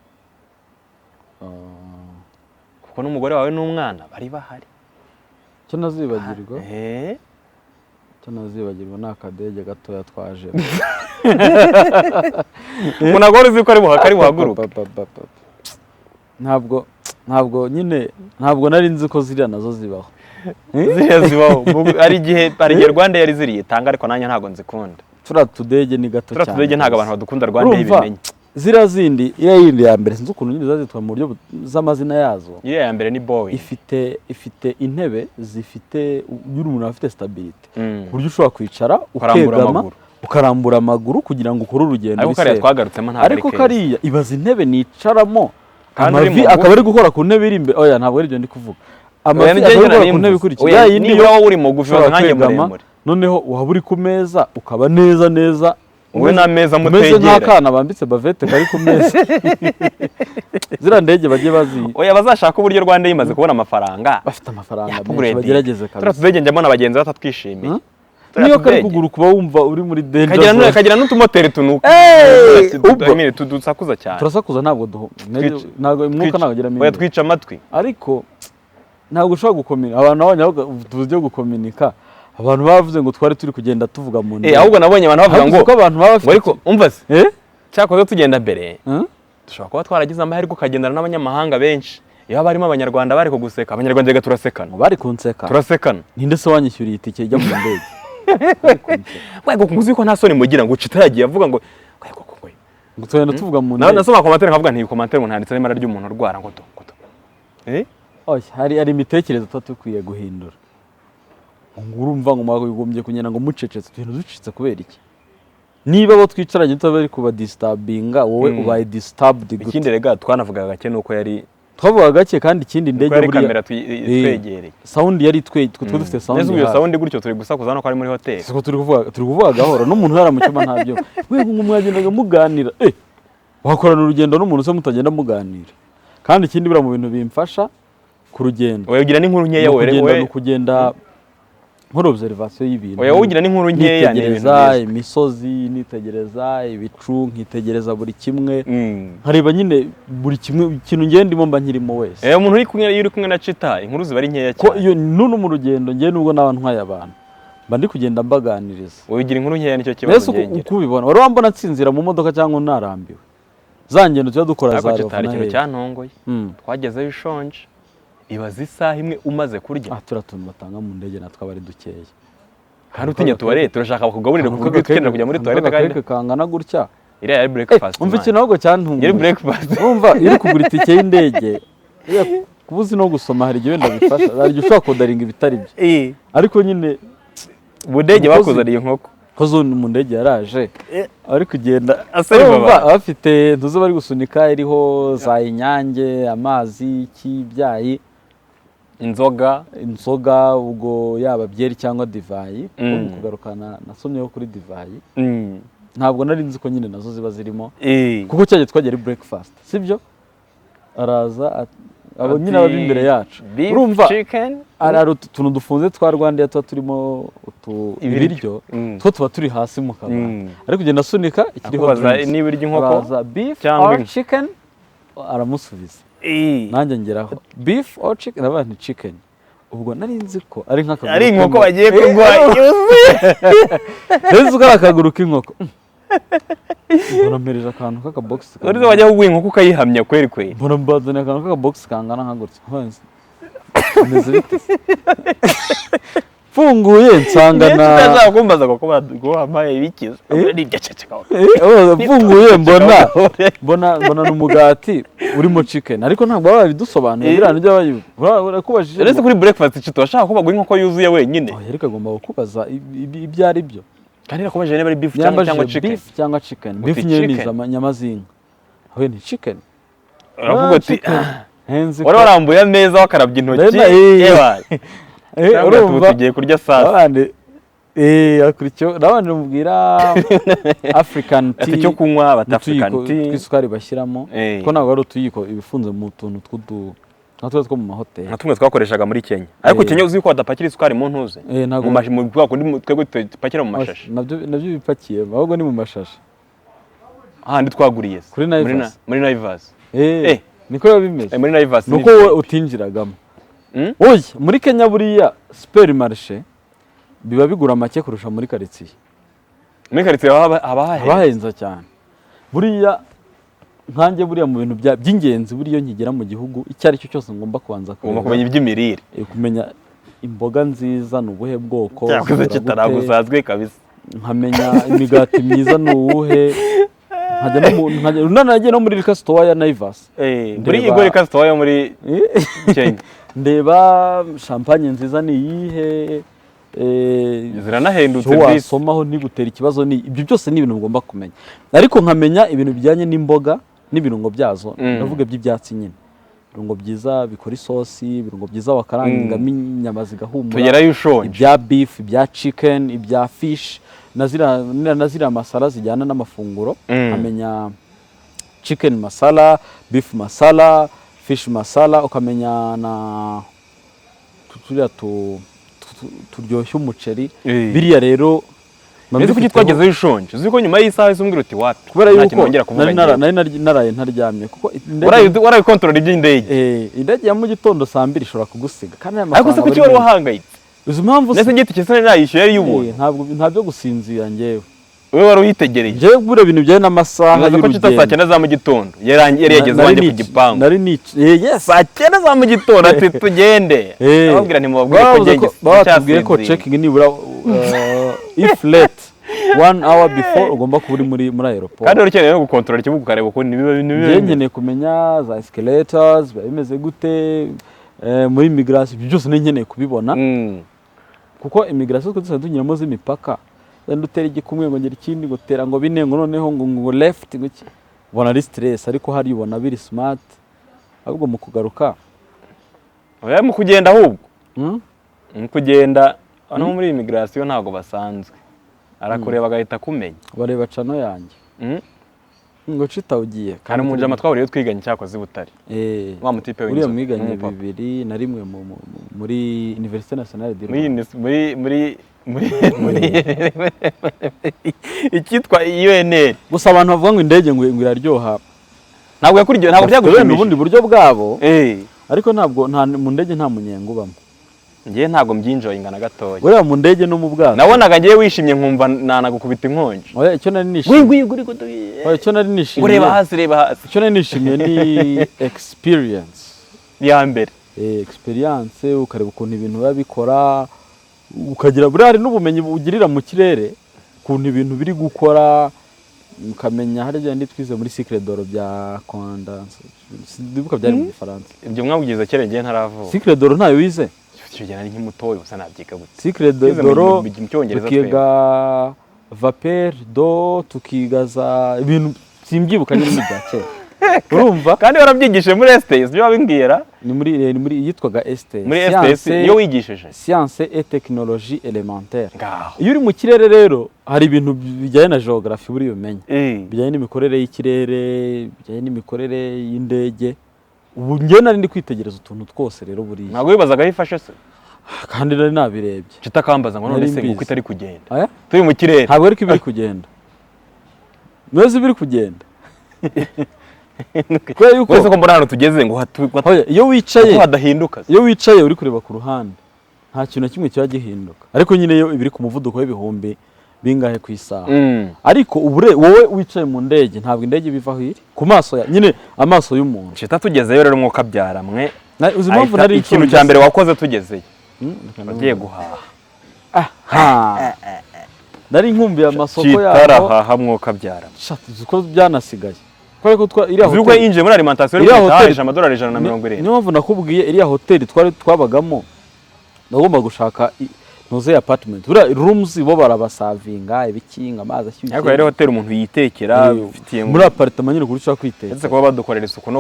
kuko n'umugore wawe n'umwana bari bahari. Icyo ntazibagirwa? Icyo ntazibagirwa ni akadege gatoya twaje. Ngo ntabwo wari uzi ko ari buhaguruke? Pa, pa, pa, pa. Ntabwo nyine, ntabwo nari nzi ko ziriya nazo zibaho. Ziriya zibaho. Hari igihe Rwanda yari ziriye tanga, ariko nanjye ntabwo nzikunda. Turiya tudege ni gato Turiya cyane. tudege ntabwo abantu badukunda, Rwanda Urumva, ibimenye. ziriya zindi, iriya yindi ya mbere, sinzi ukuntu nyine zazitwa mu buryo z'amazina yazo. Iriya ya mbere ni Boeing. Ifite intebe zifite, iyo umuntu afite stabilité, ku buryo ushobora kwicara Ukarambura ukegama, amaguru. ukarambura amaguru kugira ngo ukore urugendo Ariko uri kariya safe. twagarutsemo ntabwo ari Ariko keza. kariya, ibaza intebe nicaramo, Kandi uri amavi mugufi. akaba ari gukora ku ntebe iri imbere. Oya, ntabwo ari ibyo ndi kuvuga. Oya, Amavi nibyo akaba ari njye gukora nari ku ntebe mvuze. ikurikira Oya, ya yindi nibura yo wowe uri mugufi, ushobora nkanjye kwegama, muremure. Noneho waba uri ku meza ukaba neza neza Wowe n'ameza umeze mutegeranye. nk'akana bambitse bavette kari ku meza. Ziriya ndege bagiye bazi Oya, bazashaka uburyo Rwanda yimaze kubona amafaranga bafite amafaranga menshi, ya-upgrading. bagerageze Turiya kabisa. tudege njya mbona abagenzi batatwishimiye. Hmm? Turiya Niyo kari tudege. kuguruka uba wumva uri muri danger Kagira zone. Kagira n'utumoteri tunuka. Hey! I mean, tudusakuza cyane. Turasakuza, ntabwo ntabwo umwuka ntabwo ugeramo Oya, imbere. twica amatwi. Ariko ntabwo ushobora gukominika abantu, nabonye ahubwo uburyo gukominika, abantu bavuze ngo twari turi kugenda tuvuga mu Eh, ahubwo nabonye abantu bavuga Ahubwo ngo uzi ko abantu baba ngo bafite ariko umva se, eh cyakoze tugenda mbere, Hmm? dushobora kuba twaragize amahirwe ukagendana n'abanyamahanga benshi. Iyo haba harimo Abanyarwanda bari kuguseka. Abanyarwanda reka turasekana. Ngo bari kunseka? Turasekana. Ninde se wanyishyuriye itike ijya mu ndege? Bari kunseka. Wego, uzi ko nta soni mugira, ngo Chita yagiye avuga ngo wego ngo Ngo tugenda tuvuga mu nawe ndege. nasoma commentaire nkavuga nti commentaire ngo ntanditse arimo ararya umuntu urwara, ngo do ngo do, eh. Oya, hari imitekerereze tuba dukwiye guhindura. Ngo urumva ngo mwagombye kugenda ngo mucecetse, ibintu ducecetse kubera iki? Niba abo twicaranye tutaba bari kubadisturbinga, wowe ubaye disturbed gute? Ikindi rega twanavugaga gake nuko yari Twavugaga gake, kandi ikindi nuko indege yari buriya kamera twegereye. Sound yari twe dufite sound Neza, iyo hafi. sound gutyo turi gusakuza hano ko ari muri hoteli. Siko turi kuvuga gahoro, n'umuntu yari mu cyumba ntabyo. Wewe ngo mwagendaga muganira, wakorana urugendo n'umuntu se mutagenda muganira? Kandi ikindi buriya mu bintu bimfasha ku rugendo Oya, ugira n'inkuru ni nkeya wowe. ukugenda, Wowe ni ukugenda nkora observation y'ibintu. Oya, wowe ugira n'inkuru nkeya, ni ibintu Nitegereza byiza. imisozi, nitegereza ibicu, nkitegereza buri kimwe, nkareba nyine buri kimwe, ikintu ngiye ndimo mba nkirimo wese. Eh, umuntu uri kumwe, iyo uri kumwe na Chita inkuru ziba ari nkeya Ko cyane. iyo nunu mu rugendo ngiye, nubwo naba ntwaye abantu, mba ndi kugenda mbaganiriza. Wowe ugira inkuru nkeya, nicyo kibazo. Mbese ngengera. uko ubibona, wari wambona nsinzira mu modoka cyangwa narambiwe za ngendo tujya dukora Ariko za Chita, hari Rubavu na ikintu hehe? cyantongoye. Twagezeyo ushonje, ibaze isaha imwe umaze kurya. Ah, turiya tuntu batanga mu ndege natwe aba ari dukeya. Kandi utinya toilette, urashaka bakugaburira ku buryo ukenera kujya muri toilette kandi Akakeke kangana gutya. Iriya yari breakfast. Umva, Man. ikintu ahubwo cyantunguye, Yari breakfast. urumva iyo uri kugura itike y'indege, uriya kuba uzi no gusoma hari igihe wenda bifasha, hari igihe ushobora kuorderinga ibitari byo, ariko nyine Mu ndege Umukozi- bakuzaniye inkoko. Ko zo mu ndege yaraje ari kugenda Aseriva urumva abantu. bafite ntuzi bari gusunika iriho za Inyange, amazi, iki, ibyayi, Inzoga. Inzoga, ubwo yaba byeri cyangwa divayi. Kuko mu kugarukana nasomyeho kuri divayi, ntabwo nari nzi ko nyine nazo ziba zirimo, kuko cyagiye twagiye ari breakfast, sibyo? Araza abo nyine Ati, aba imbere yacu, beef, urumva chicken. Hari utuntu dufunze twa Rwandair tuba turimo utu Ibiryo. ibiryo, two tuba turi hasi mu kabati, ari kugenda asunika ikiriho Akubaza drinks. niba urya inkoko Araza, beef cyangwa or inka. chicken, aramusubiza. Nanjye ngeraho, beef or chicken, ndavuga nti chicken. Ubwo nari nzi ko ari nk'akaguru Ari inkoko k'inkoko. bagiye kuguha yuzuye. Nari nzi ko ari akaguru k'inkoko, mbona mpereje akantu k'akabogisi. Uriza wajya kuguha inkoko ukayihamya kweri kweri. Mbona mbazaniye akantu k'akabogisi kangana nka gutya. Bimeze bite se? Mfunguye nsanga Niyo na tutazaba kumbaza ngo ko wampaye ibikiza nibyo, ceceka. Oh, mfunguye mbona ni umugati urimo chicken, ariko ntabwo baba babidusobanuye. Biriya nibyo barakubajije. Uretse kuri breakfast, Chita, washaka ko baguha inkoko yuzuye wenyine. Oya, ariko agomba kukubaza ibyo ari byo. Kandi nakubajije niba ari beef cyangwa Yambajije chicken. beef cyangwa chicken. Uti Beef nyine ni chicken. inyama z'inka, aho ni chicken. Uravuga uti Chicken. Henzi wari warambuye ameza wakarabye intoki. Rena, Ewa. Cyangwa tubu urumva tugiye kurya saa sita. Abandi akurikiyeho nabanje mubwira African Ati tea icyo kunywa, bati African n'utuyiko tea. tw'isukari bashyiramo, ko ntabwo ari utuyiko, ibifunze mu tuntu tw'udu nka tuba two mu mahoteli. Nka tumwe twakoreshaga muri Kenya. Ariko Kenya uzi ko badapakira isukari mu ntuze, Ntabwo mu mashi, mu kwa kundi twebwe dupakira mu mashashi. Nabyo bipakiye, ahubwo ni mu mashashi. Ahandi twaguriye se. Kuri Muri Naivas. Muri Naivas. Niko biba bimeze. Muri Naivas. Ni uko wowe utinjiragamo. Oya, muri Kenya buriya supermarché. Biba bigura make kurusha muri karitsiye. Muri karitsiye haba hahenze. Haba hahenze cyane. Buriya nkanjye, buriya mu bintu by'ingenzi, buriya iyo nkigera mu gihugu icyo ari cyo cyose, ngomba kubanza Ugomba kureba, kumenya iby'imirire. Kumenya imboga nziza ni ubuhe bwoko, Cyakoze zigura gute, kitaragusanzwe kabisa. nkamenya imigati myiza ni uwuhe, nkajya no mu nagiye no muri liquor store ya Naivas. Muri Igor Liquor yo muri Kenya. Ndeba champagne nziza ni iyihe, Ziranahendutse icyo bisi. wasomaho ntigutera ikibazo, ni ibyo byose ni ibintu ugomba kumenya. Ariko nkamenya ibintu bijyanye n'imboga n'ibirungo byazo, ndavuga by'ibyatsi nyine, ibirungo byiza bikora isosi, ibirungo byiza wakarangamo inyama zigahumura, Tugerayo ushonje. ibya beef, ibya chicken, ibya fish, na ziriya masala zijyana n'amafunguro. Nkamenya chicken masala, beef masala, fish masala, ukamenya na turiya turyoshya umuceri. Biriya rero mba Mbese kuki mbifiteho- twagezeyo ushonje? Uzi ko nyuma y'isaha umbwira uti wapi, Kubera nta yuko kintu wongera kuvuga. nari Ngewe. nari naraye ntaryamye, kuko indege Warayikontorora iby'indege. Indege ya mu gitondo saa 2 ishobora kugusiga, kandi aya Ariko se mafaranga kuki aba wari ari menshi. wahangayitse? Uzi impamvu se? Ndetse ngiye itike sinari nayishyuye, yari iy'ubuntu. Ntabwo nta byo gusinzira njyewe. Wowe wari uyitegereye. Njyewe buriya bintu bijyanye n'amasaha Nibaza ko kita saa y'urugendo. 9 za mu gitondo yari yageze iwanjye ku gipangu. Nari nic yes. Saa 9 za mu gitondo ati tugende. Ababwira ntimubabwire ko Bavuze ngiye. Batubwiye ko checking nibura if late one hour before ugomba kuba uri muri aéroport. Kandi wari ukeneye no gukontorora ikibuga, ukareba ukuntu nibiba Njyewe nkeneye kumenya za escalators biba bimeze gute, muri immigration, ibyo byose nari nkeneye kubibona, kuko immigration twe dusanzwe tunyuramo z'imipaka, wenda utera igikumwe ngo ngera ikindi, ngo tera ngo bine, ngo noneho ngo left, ngo iki, ubona ari stress. Ariko hari ubona biri smart. Ahubwo mu kugaruka Oya, mu kugenda ahubwo. Mu kugenda hano muri immigration ntabwo basanzwe, arakureba agahita akumenya. Bareba cano yanjye ngo cita ugiye. Hari umujama twahuriye twiganye cyakoze i Butare. Wa mutipe Uriya w'inzobe, mwiganye w'umupapa. 2001 muri Université Nationale du Muri Rwanda. muri icyitwa UNR. Gusa abantu bavuga ngo indege ngo iraryoha, Ntabwo yakurikiye, ntabwo bafite wenda byagushimishije. ubundi buryo bwabo, ariko ntabwo nta mu ndege nta munyenga ubamo. Njyewe ntabwo mbyinjoyinga na gatoya. Buriya mu ndege no mu bwato, Nabonaga ngewe wishimye nkumva nanagukubita inkonji. Oya, icyo nari nishimiye, Ngwi ngwi ngwi. oya, icyo nari nishimiye, Ureba hasi, reba hasi. icyo nari nishimiye ni experience. Ya mbere. Experience, ukareba ukuntu ibintu biba bikora, ukagira buriya hari n'ubumenyi ugirira mu kirere, ukuntu ibintu biri gukora, ukamenya hari bya twize muri cycle de l'eau bya condense, sindibuka, byari mu Gifaransa. Ibyo mwabwiza kera, ngewe ntaravuka. Cycle de l'eau ntayo wize? Icyo gihe nari nk'umutoya gusa, nabyiga gute? Cycle Twize de l'eau, mu Cyongereza. Tukiga vapeur d'eau, tukiga za ibintu simbyibuka nyine, ni ibya kera, urumva? Kandi warabyigishije muri STS, ibyo wabimbwira. Ni muri yitwaga STS. Muri STS niyo wigishije. Science et technologie élémentaire. Ngaho. Iyo uri mu kirere rero, hari ibintu bijyanye na geography buriya umenya, bijyanye n'imikorere y'ikirere, bijyanye n'imikorere y'indege. Ubu njyewe nari ndi kwitegereza utuntu twose rero buriya. Ntabwo wibazaga aho ifashe se? Kandi nari nabirebye. Nshuti akambaza ngo none Nari se ngo mbizi. uko itari kugenda Aya? turi mu kirere? Ntabwo ariko ibiri kugenda neza, ibiri kugenda kubera yuko Uretse ko mbona ahantu tugeze ngo Oya, iyo wicaye, ko hadahinduka se. iyo wicaye uri kureba ku ruhande, nta kintu na kimwe kiba gihinduka, ariko nyine iyo ibiri ku muvuduko w'ibihumbi bingahe ku isaha, ariko ubure wowe wicaye mu ndege, ntabwo indege iba iva aho iri ku maso ya nyine, amaso y'umuntu. Nshita tugezeyo rero, mwuka byaramwe. Uzi impamvu nari Ikintu nshonje cya se? mbere wakoze tugezeyo, Reka wagiye ndabona. guhaha. Ha. Nari nkumbuye amasoko yabo. Kitarahaha, mwuka byaramwe. Sha, uzi ko byanasigaye kubera ko iriya Uzi ko hoteli yinjiye muri alimentation Iriya iri hoteli- guhahisha amadolari 170. Niyo mpamvu nakubwiye iriya hoteli twari twabagamo, nagomba gushaka ntuze apartment. Buriya rooms bo barabasavinga ibikinga, amazi ashyushye. Ariko rero hoteli umuntu yitekera, bifitiye Muri apartment nyine, kuri ushobora kwitekera. Uretse kuba badukorera isuku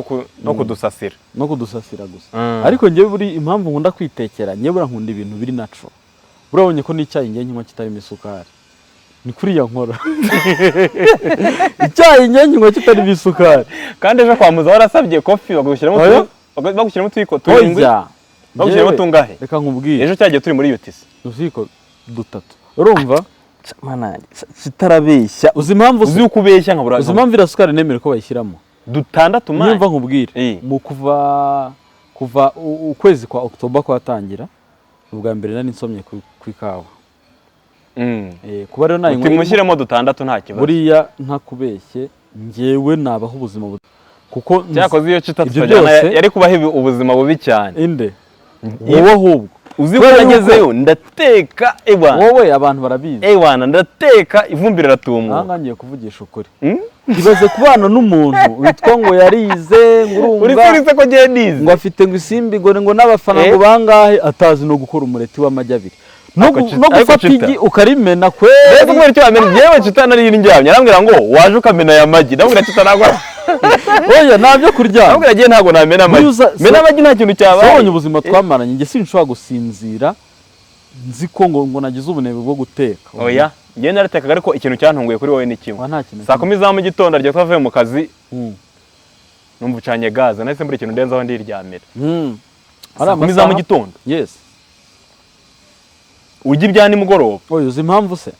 no kudusasira. No kudusasira gusa. Ariko njyewe buri impamvu nkunda kwitekera, njyewe buriya nkunda ibintu biri natural. Burabonye ko n'icyayi njyewe nkinywa kitarimo isukari, ni kuriya nkora icyayi, njyewe nkinywa kitarimo isukari. Kandi ejo kwa muza warasabye coffee bagushyiramo Oya. Bagushyiramo utuyiko turindwi. Oya. Bagushyiramo Njyewe, tungahe? Reka nkubwire. Ejo cyagiye turi muri UTC. Utuyiko dutatu, urumva? Kitarabeshya. Uzi impamvu se? Uzi uko ubeshya nkabura. Uzi impamvu iriya sukari nemere ko bayishyiramo? Dutandatu mani. Nyumva nkubwire. Mu kuva ukwezi kwa October kwatangira, ubwa mbere nari nsomye ku ikawa. Kuba rero nayinywa Uti mushyiremo dutandatu nta kibazo. Buriya ntakubeshye, njyewe nabaho ubuzima kuko Cyakoze iyo Chita ibyo tutajyana byose- yari kubaho ubuzima bubi cyane. Inde? Wowe ahubwo. Uzi ko Kubera yuko- nagezeyo ndateka, ewana. Wowe abantu barabizi. Ewana, ndateka ivumbi riratumuka. Aha ngiye kuvugisha ukuri. Ibaze kubana n'umuntu witwa ngo yarize, ngo Uri urumva se ko ngiye nize ngo afite ngo isimbi, ngo n'abafana ngo bangahe, atazi no gukora umureti w'amagi abiri no Ariko no ariko gufata Chita. igi ukarimena Mbese kweri. kubera icyo wamenya, yewe Chita nari ndyamye, arambwira ngo waje ukamena aya magi, ndamubwira Chita ntabwo Oya, nta byo kuryama. Ndamubwira ngiye ntabwo namena amagi. Mena amagi nta kintu cyabaye. Wabonye ubuzima twamaranye, njye sinshobora gusinzira nzi ko ngo nagize ubunebwe bwo guteka. Oya, njyewe naratekaga, ariko ikintu cyantunguye kuri wowe ni kimwe. Wa, nta kintu. Saa 10 za mu gitondo arya twavuye mu kazi, numva ucanye gaze, nahise mbura ikintu ndenzaho ndiryamira. Hari Saa 10 za mu amasaha- gitondo. Yes. Ujya ibya nimugoroba. Oya, uzi impamvu se?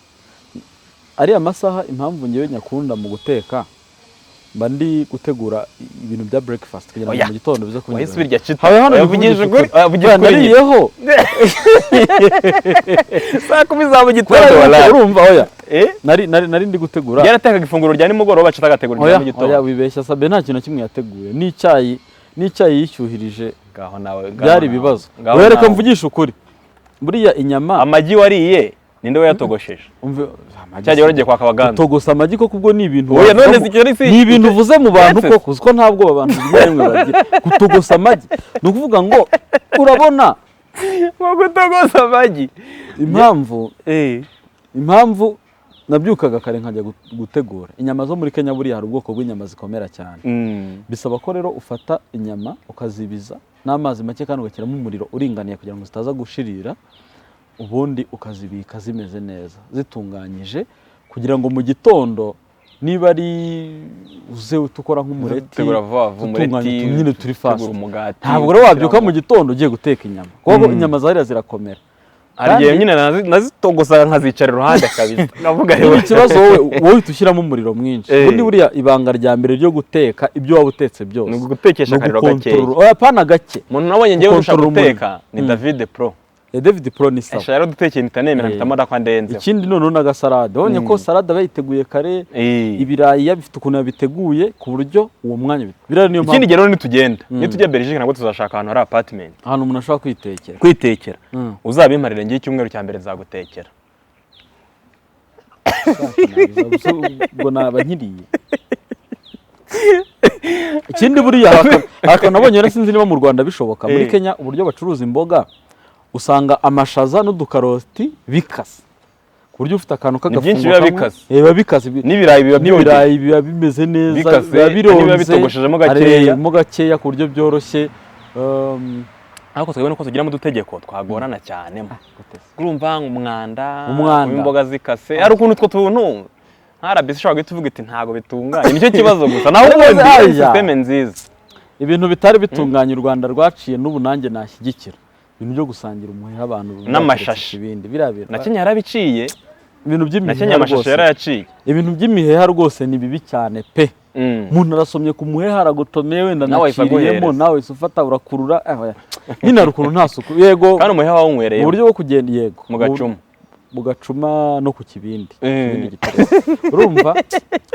Ariya masaha impamvu ngewe nyakunda mu guteka, mba ndi gutegura ibintu bya breakfast kugira ngo Oya. mu gitondo bize Wahise ubirya, Chita. Habe hano Oya, vugisha bivugisha ukuri. ukuri. Oya, vugisha Oya, ukuri nyine. nariyeho. Saa 10 za mu gitondo. Kubera yuko Walayi. urumva, oya, Eh? nari ndi gutegura. Yaratekaga ifunguro rya nimugoroba, Chita agategura irya Oya, mu oya, gitondo. wibeshya Sabe, nta kintu na kimwe yateguye, n'icyayi yishyuhirije. Ngaho nawe, ngaho Byari nawe. ibibazo. Ngaho Oya, reka nawe. mvugishe ukuri, buriya inyama Amagi wariye ninde wayatogosheje? Umve, amagi Cyagiye waragiye kwaka abaganda. Gutogosa amagi koko ubwo ni ibintu Oya, none wavuga si ni ibintu uvuze mu bantu Uretse koko, uzi ko nta bwoba abantu rimwe na rimwe bagira. Gutogosa amagi ni ukuvuga ngo urabona Nko gutogosa amagi. Impamvu Eh. impamvu nabyukaga kare nkajya gutegura inyama zo muri Kenya, buriya hari ubwoko bw'inyama zikomera cyane. Bisaba ko rero ufata inyama ukazibiza n'amazi make kandi ugashyiramo umuriro uringaniye kugira ngo zitaza gushirira, ubundi ukazibika zimeze neza zitunganyije kugira ngo mu gitondo niba ari uze ukora nk'umureti, Tegura vuba vuba utunganya umureti, utuntu nyine turi fast. Tegura umugati. Ntabwo rero wabyuka mu gitondo ugiye guteka inyama kuko inyama zariya zirakomera. Hari igihe nyine nazitogosaga nkazicara iruhande kabisa, nkavuga Niba rero ikibazo wowe uhita ushyiramo umuriro mwinshi. Ubundi buriya ibanga rya mbere ryo guteka ibyo waba utetse byose Ni ugutekesha ni akariro gakeya. ugukontorora. Oya, pana gake. Umuntu nabonye ngewe urusha Gukontorora umuriro. guteka ni David Pro. David Pro ni sawa. Esha yaradutekeye mpita nemera, mpita mbona ko andenzeho. Ikindi noneho n'agasalade, wabonye ko salade aba yiteguye kare, ibirayi yabifite ukuntu yabiteguye ku buryo uwo mwanya biriya niyo Ikindi mpamvu. gihe rero nitugenda, nitujya Belgique nabwo tuzashaka ahantu hari apartment. Ahantu umuntu ashobora kwitekera. Kwitekera. Uzabimparire ngiye icyumweru cya mbere nzagutekera. Ubwo naba nkiriye. Ikindi buriya hari akantu nabonye rero, sinzi niba mu Rwanda bishoboka, muri Kenya uburyo bacuruza imboga usanga amashaza n'udukaroti bikase ku buryo ufite akantu Ni byinshi k'agafungo biba kamwe. bikase. Biba bikase. N'ibirayi biba byongeye. N'ibirayi biba bimeze neza, Bikase, biba bironze, niba bitogoshejemo gakeya. Mo gakeya ku buryo byoroshye. Ariko twebwe nuko tugiramo udutegeko twagorana cyane. Urumva umwanda, Umwanda. kuba imboga zikase, hari ukuntu utwo tuntu nka RBC ishobora guhita ivuga iti ntabwo bitunganye, nicyo kibazo gusa, naho ubundi ari Aya. système nziza. Ibintu bitari bitunganye u Rwanda rwaciye n'ubu nanjye nashyigikira, ibintu byo gusangira umuheha abantu N'amashashi. ibindi biriya bintu. Na Kenya yarabiciye. Ibintu Na by'imiheha Kenya amashashi rwose, yarayaciye. ibintu by'imiheha rwose ni bibi cyane pe. Umuntu arasomye ku muheha, aragotomeye wenda Nawe ahise anaciriyemo, aguhereza. nawe uhise ufata urakurura, oya. Nyine hari ukuntu nta suku, yego. Kandi umuheha wawunywereye Mu buryo bwo kugenda, yego. mu gacuma. Mu gacuma no ku kibindi. Ikibindi giteretse, urumva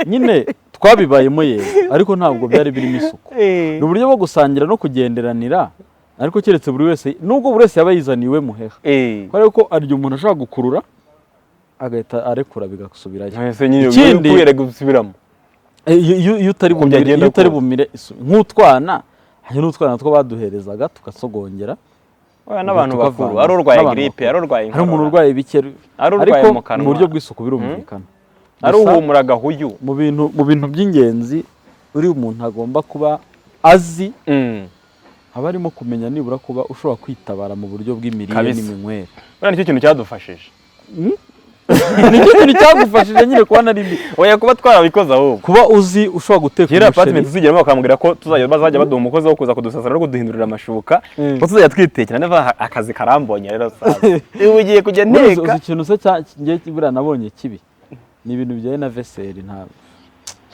nyine twabibayemo, yego, ariko ntabwo byari birimo isuku. Ni uburyo bwo gusangira no kugenderanira, ariko keretse buri wese, nubwo buri wese yaba yizaniye iwe muheha, kubera ko arya umuntu ashobora gukurura agahita arekura bigasubirayo. Ese nyine Ikindi- kubera gusubiramo. Iyo utari Uko bumire, byagenda iyo utari kose. bumire nk'utwana, hari n'utwana two baduherezaga tugasogongera. Oya, n'abantu Tukavanga. bakuru, ari urwaye N'abantu grippe, bakuru. ari urwaye Hari umuntu inkorora, urwaye ibikeru, ari urwaye ariko mu kanwa, mu buryo bw'isuku birumvikana. ari Gusa uhumura agahuyu. mu bintu by'ingenzi uri umuntu agomba kuba azi, haba harimo kumenya nibura kuba ushobora kwitabara mu buryo bw'imirire Kabisa. n'iminywere. Buriya nicyo kintu cyadufashije. Nicyo kintu cyagufashije nyine kuba nari mbi. Oya, kuba twarabikoze ahubwo. Kuba uzi ushobora guteka Kera apartment umuceri. tuzigeramo bakambwira ko tuzajya bazajya baduha umukozi wo kuza kudusasira no kuduhindurira amashuka, ko tuzajya twitekera. Neva akazi karambonye rero sasa ubu ugiye kujya Uzi nteka. uzi ikintu se njye buriya nabonye kibi ni ibintu bijyanye na vaisselle, ntabwo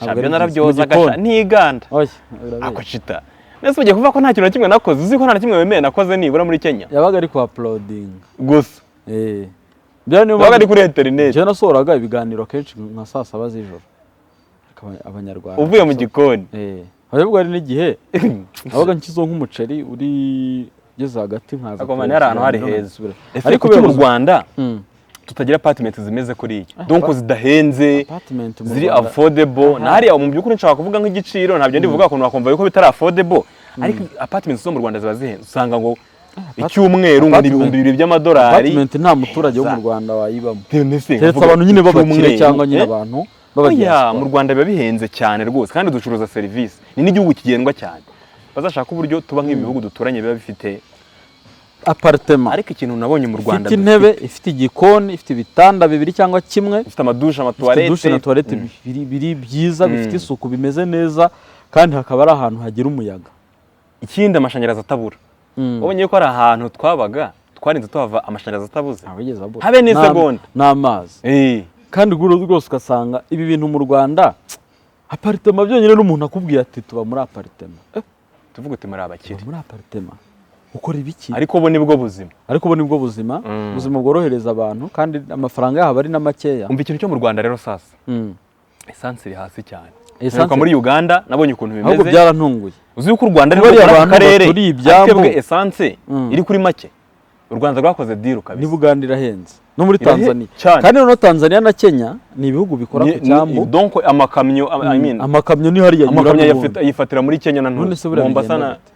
ari Shabyo byiza. Mu narabyozaga gikoni. sha ntiganda. Oya, urabeshya. Ako Chita, nese ugiye kuvuga ko nta kintu na kimwe nakoze? Uzi ko nta na kimwe wemeye nakoze nibura muri Kenya? Yabaga ari ku uploading. Gusa. Eh. Bya niyo Nabaga mpamvu ndi kuri interineti. Njyewe nasohoraga ibiganiro kenshi nka saa 7 z'ijoro. Ariko Abanyarwanda Uvuye mu gikoni. Ahubwo hari n'igihe nabaga nshyizeho nk'umuceri uri ugeze hagati, nkaza Ariko man, kureba hari ahantu hari ikiganiro heza. nkasubira. Ese Ariko kuki mu biba- Rwanda tutagira apartment zimeze kuriya, donc zidahenze, Apartment mu ziri Rwanda- affordable? Na hariya mu by'ukuri nshaka kuvuga nk'igiciro, ntabyo ndivuga, ukuntu wakumva yuko bitari affordable, ariko apartment zo mu Rwanda ziba zihenze, usanga ngo icyumweru ngo ni 2000 by'amadolari. Apartment nta muturage wo mu Heza. Rwanda wayibamo. None se Keretse nkavuga abantu nyine b'abakire icyumweru, cyangwa nyine eh? abantu Oya, b'abadiaspora. mu Rwanda biba bihenze cyane rwose, kandi ducuruza serivisi, ni n'igihugu kigendwa cyane. Bazashaka uburyo tuba nk'ibi bihugu duturanye biba bifite Apartment Ariko ikintu nabonye mu Rwanda ifite intebe, ifite igikoni, ifite ibitanda bibiri cyangwa kimwe, ifite amadushe, ifite amatuwarete, douche na toilette, biri byiza, bifite isuku, bimeze neza, kandi hakaba ari ahantu hagira umuyaga. Ikindi, amashanyarazi atabura. Wabonye ko hari ahantu twabaga, twarinze tuhava amashanyarazi atabuze? Ntabwo yigeze abura. Habe n'isegonda. N'amazi. Kandi ubwo rwose ugasanga ibi bintu mu Rwanda, apartment byonyine, n'umuntu akubwiye ati tuba muri apartment, Tuvuga uti muri abakire. Tuba muri apartment, ukora ibiki? Ariko bo nibwo buzima. Ariko ubu nibwo buzima, ubuzima bworohereza abantu, kandi amafaranga yabo ari na makeya. Umva ikintu cyo mu Rwanda rero sasa, essence iri hasi cyane. Mperuka muri Uganda, nabonye ukuntu Ahubwo bimeze. byarantunguye. Uzi yuko u Rwanda Kuba ari bariya muri aka bantu karere baturiye ibyambu. ariko twebwe essence iri kuri make. U Rwanda rwakoze deal kabisa. Ni Buganda irahenze, no muri Tanzania. Cyane. Kandi noneho Tanzania na Kenya ni ibihugu bikora ku cyambu. Donc amakamyo, I mean, Amakamyo ni hariya anyura amakamyo n'ubundi. Yifatira muri Kenya na None se buriya Mombasa bigenda na gute?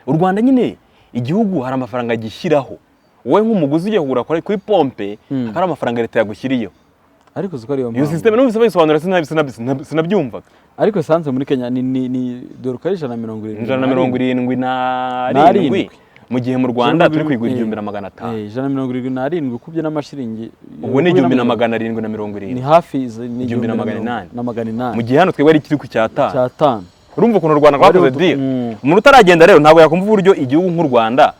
U Rwanda nyine, igihugu hari amafaranga gishyiraho. Wowe nk'umuguzi ugiye kugura kuri pompe, hakaba hari amafaranga leta yagushyiriyeho. Ariko uzi ko ariyo Iyo mpamvu. system numvise bayisobanura, sinabyumvaga. Ariko essence muri Kenya ni dore uko ari 170. 177, N'arindwi. mu gihe mu Rwanda turi kuyigura 1500. 177 ukubye n'amashiringi Ubwo ni ukubye 1770. Ni hafi ni 1800. Na 800. Mu gihe hano twebwe ari kiri ku cyatanu. Cyatanu. Urumva ukuntu u Rwanda rwakoze deal? Umuntu utaragenda rero ntabwo yakumva uburyo igihugu nk'u Rwanda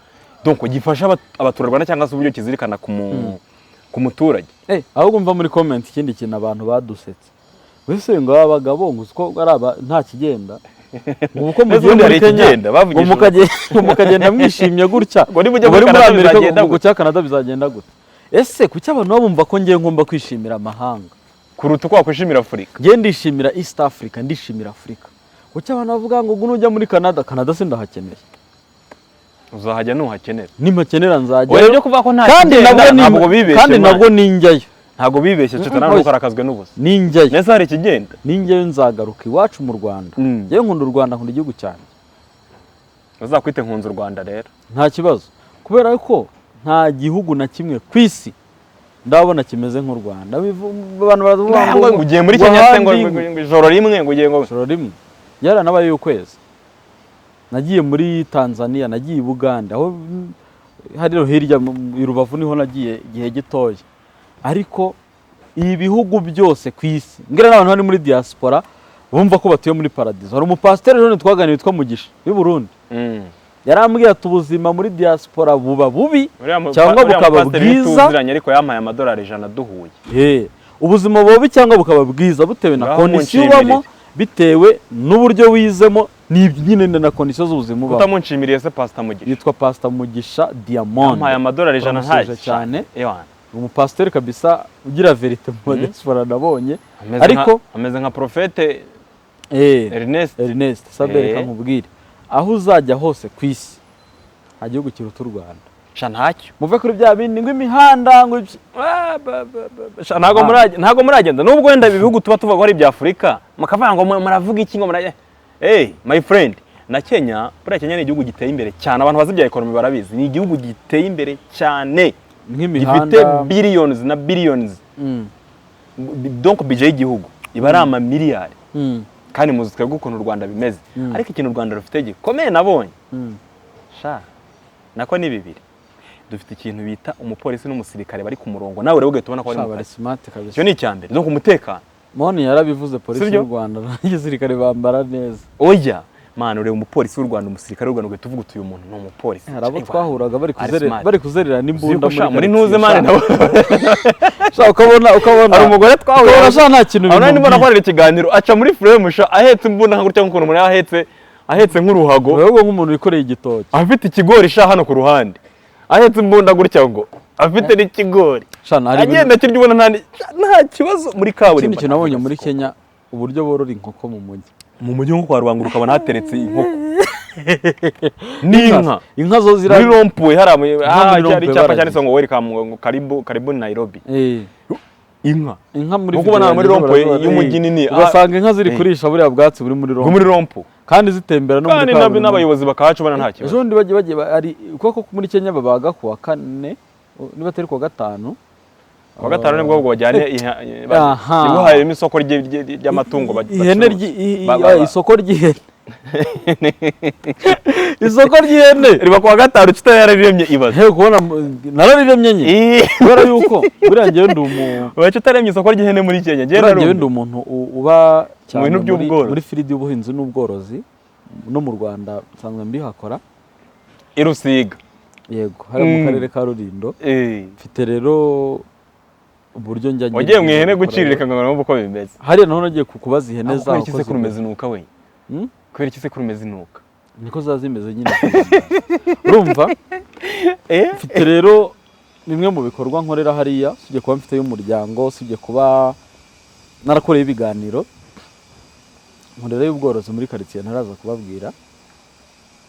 donc gifasha abaturarwanda, cyangwa se uburyo kizirikana ku muturage. Ahubwo mva muri comment, ikindi kintu abantu badusetse wese ngo aba bagabo ngo uzi ko ari aba nta kigenda, ngo uko Ese mugiye ubundi muri hari Kenya ikigenda? ngo Bavugishije ngo mukagenda mwishimye gutya, Ngo nimujya ngo muri muri Canada Amerika bizagenda ngo gute? cya Canada bizagenda gute? Ese kuki abantu baba bumva ko ngiye ngomba kwishimira amahanga kuruta uko wakwishimira Afurika? Ngiye ndishimira East Africa, ndishimira Afurika. Kuki abantu bavuga ngo ngo nujya muri Canada? Canada sindahakeneye. Uzahajya nuhakenera. Nimpakenera nzajya. Oya, ibyo kuvuga ko nta Kandi kigenda, nabwo ntabwo bibeshye, kandi man. nabwo ninjyayo. Ntabwo bibeshye, ceta nawe Oya. ntukarakazwe n'ubusa. Ninjyayo. Nese hari ikigenda? Ninjyayo nzagaruka iwacu mu Rwanda. Njyewe nkunda u Rwanda, nkunda igihugu cyanjye. Uzakwite nkunze u Rwanda rero. Nta kibazo, kubera ko nta gihugu na kimwe ku isi ndabona kimeze nk'u Rwanda. Abantu baravuga ngo ugiye muri ngo Kenya se ngo ahandi ngo ijoro rimwe ngo ugiye ngo Ijoro rimwe yaranabaye ukwezi. Nagiye muri Tanzania, nagiye i Buganda, aho hariya hirya i Rubavu niho nagiye igihe gitoya. Ariko ibi bihugu byose ku isi, ngira n'abantu bari muri diaspora bumva ko batuye muri paradizo. Hari umupasiteri ejo twaganiriye witwa Mugisha w'i Burundi, yarambwiye ati ubuzima muri diaspora buba bubi cyangwa Uriya bukaba mupasiteri bwiza. ntituziranye, ariko yampaye amadolari 100 duhuye. Ubuzima bubi cyangwa bukaba bwiza bitewe na Ngaho condition munshimire. ubamo, bitewe n'uburyo wizemo, ni nyine na condition z'ubuzima ubamo. Utamunshimiriye se, Pastor Mugisha? Yitwa Pastor Mugisha Diamond. Yampaye amadolari 100. Turamusuhuje Ntaye cyane. Ewana. Umupasiteri kabisa ugira vérité mu diaspora nabonye. Ameze Ariko ameze nka Prophète Ernest. Ernest Saberi. Kamubwire, aho uzajya hose ku isi nta gihugu kiruta u Rwanda. Sha, ntacyo. Muve kuri bya bindi ngo imihanda ngo Ah, sha, ntabwo muragenda, nubwo wenda ibi bihugu tuba tuvuga ko ari ibya Afurika, mukavuga ngo muravuga iki, ngo murajya. Hey my friend, na Kenya, buriya Kenya ni igihugu giteye imbere cyane. Abantu bazi ibya economy barabizi, ni igihugu giteye imbere cyane, gifite Nk'imihanda. billions na billions. Donc budget y'igihugu iba ari amamiliyari. Kandi muzi twebwe ukuntu u Rwanda bimeze. Ariko ikintu u Rwanda rufite gikomeye nabonye, sha, nako ni bibiri: dufite ikintu bita umupolisi n'umusirikare bari ku murongo, nawe rero ugahita ubona ko bari Sha, mu bari kazi. smart kabisa. Icyo ni icya mbere, donc umutekano. Moni yarabivuze, polisi Sibyo? y'u Rwanda n'igisirikare bambara neza. Oya man, ureba umupolisi w'u Rwanda, umusirikare w'u Rwanda, ugahita uvuga uti uyu muntu ni umupolisi. Hari abo twahuraga bari Ari kuzerera, smart. bari kuzerera n'imbunda. Uzi ko sha, muri quartier, ntuze man sha. nabo Sha, ukabona hari umugore twahuye ukabona sha nta kintu aho nari ndimo bimubwiye. nakorera ikiganiro, aca muri frame sha, ahetse imbunda nka gutya, nk'ukuntu umuntu yaba ahetse nk'uruhago. Ahubwo nk'umuntu wikoreye igitoki. Afite ikigori sha hano ku ruhande. Ahetse imbunda gutya ngo afite n'ikigori, Shana, hari ibintu- agenda akirya, ubona nta kibazo muri kaburimbo. Ikindi kintu nabonye muri Kenya, uburyo borora inkoko mu mujyi. Mu mujyi nko kwa Rubangura ukabona hateretse inkoko n'inka. Inka zo zira Muri rond-point hari muri hari rond-point icyapa baragiye. cyanditseho ngo "Welcome", ngo "Karibu, karibu Nairobi". Inka. Inka muri Nkuko ubona video muri yanjye rond-point y'umujyi nini, ugasanga inka ziri kurisha buriya bwatsi buri muri ngo rond-point. Muri rond-point. Kandi zitembera no muri Kandi kaburimbo. n'abayobozi bakahaca ubona nta Ejo kibazo. bundi bagiye ari kuko muri Kenya babaga ku wa kane, niba atari ku wa gatanu. Kuwa gatanu nibwo bajyane nibwo harimo isoko ry'amatungo Ihene bacuruza. Isoko ry'ihene, isoko ry'ihene Riba kuwa gatanu. Kita yarariremye, ibaze. He kubona narariremye nye, kubera yuko buriya njyewe ndi umu Waca utaremye isoko ry'ihene muri Kenya, njyewe buriya njyewe narumye. Ndi umuntu uba cyane Bintu by'ubworozi. muri field y'ubuhinzi n'ubworozi. No mu Rwanda nsanzwe mbihakora. I Rusiga. Yego, hariya mu karere ka Rulindo. Mfite rero uburyo njya Wagiye mu ihene ngenda guciririka ngo urumve uko bimeze? Hariya naho nagiye kubaza ihene Kubera zaho iki uko sekurume zimeze. zinuka we? Hmm? Kubera iki sekurume zinuka? Niko ziba zimeze nyine, urumva. Mfite rero bimwe mu bikorwa nkorera hariya, usibye kuba mfite y'umuryango, usibye kuba narakoreye ibiganiro, nkorerayo ubworozi muri karitsiye ntaraza kubabwira.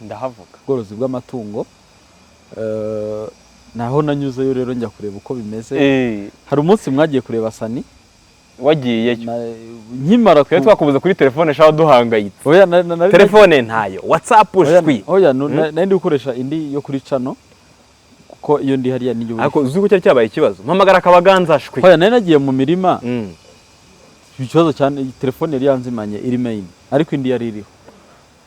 Ndahavuga. Ubworozi bw'amatungo. Naho nanyuzeyo rero njya kureba uko bimeze. Hari umunsi mwagiye kureba Sani. Wagiyeyo? Nkimara Twari twakubuze kuri telefone shaho, duhangayitse. Oya, Telefone ntayo, WhatsApp oya, shwi. Oya, nari ndi gukoresha indi yo kuri cano, kuko iyo ndi hariya niyo. Ariko uzi ko cyari cyabaye ikibazo, mpamagara akabaganza shwi. Oya, nari nagiye mu mirima. Ikibazo cyane, telefone yari yanzimanye iri main, ariko indi yari iriho.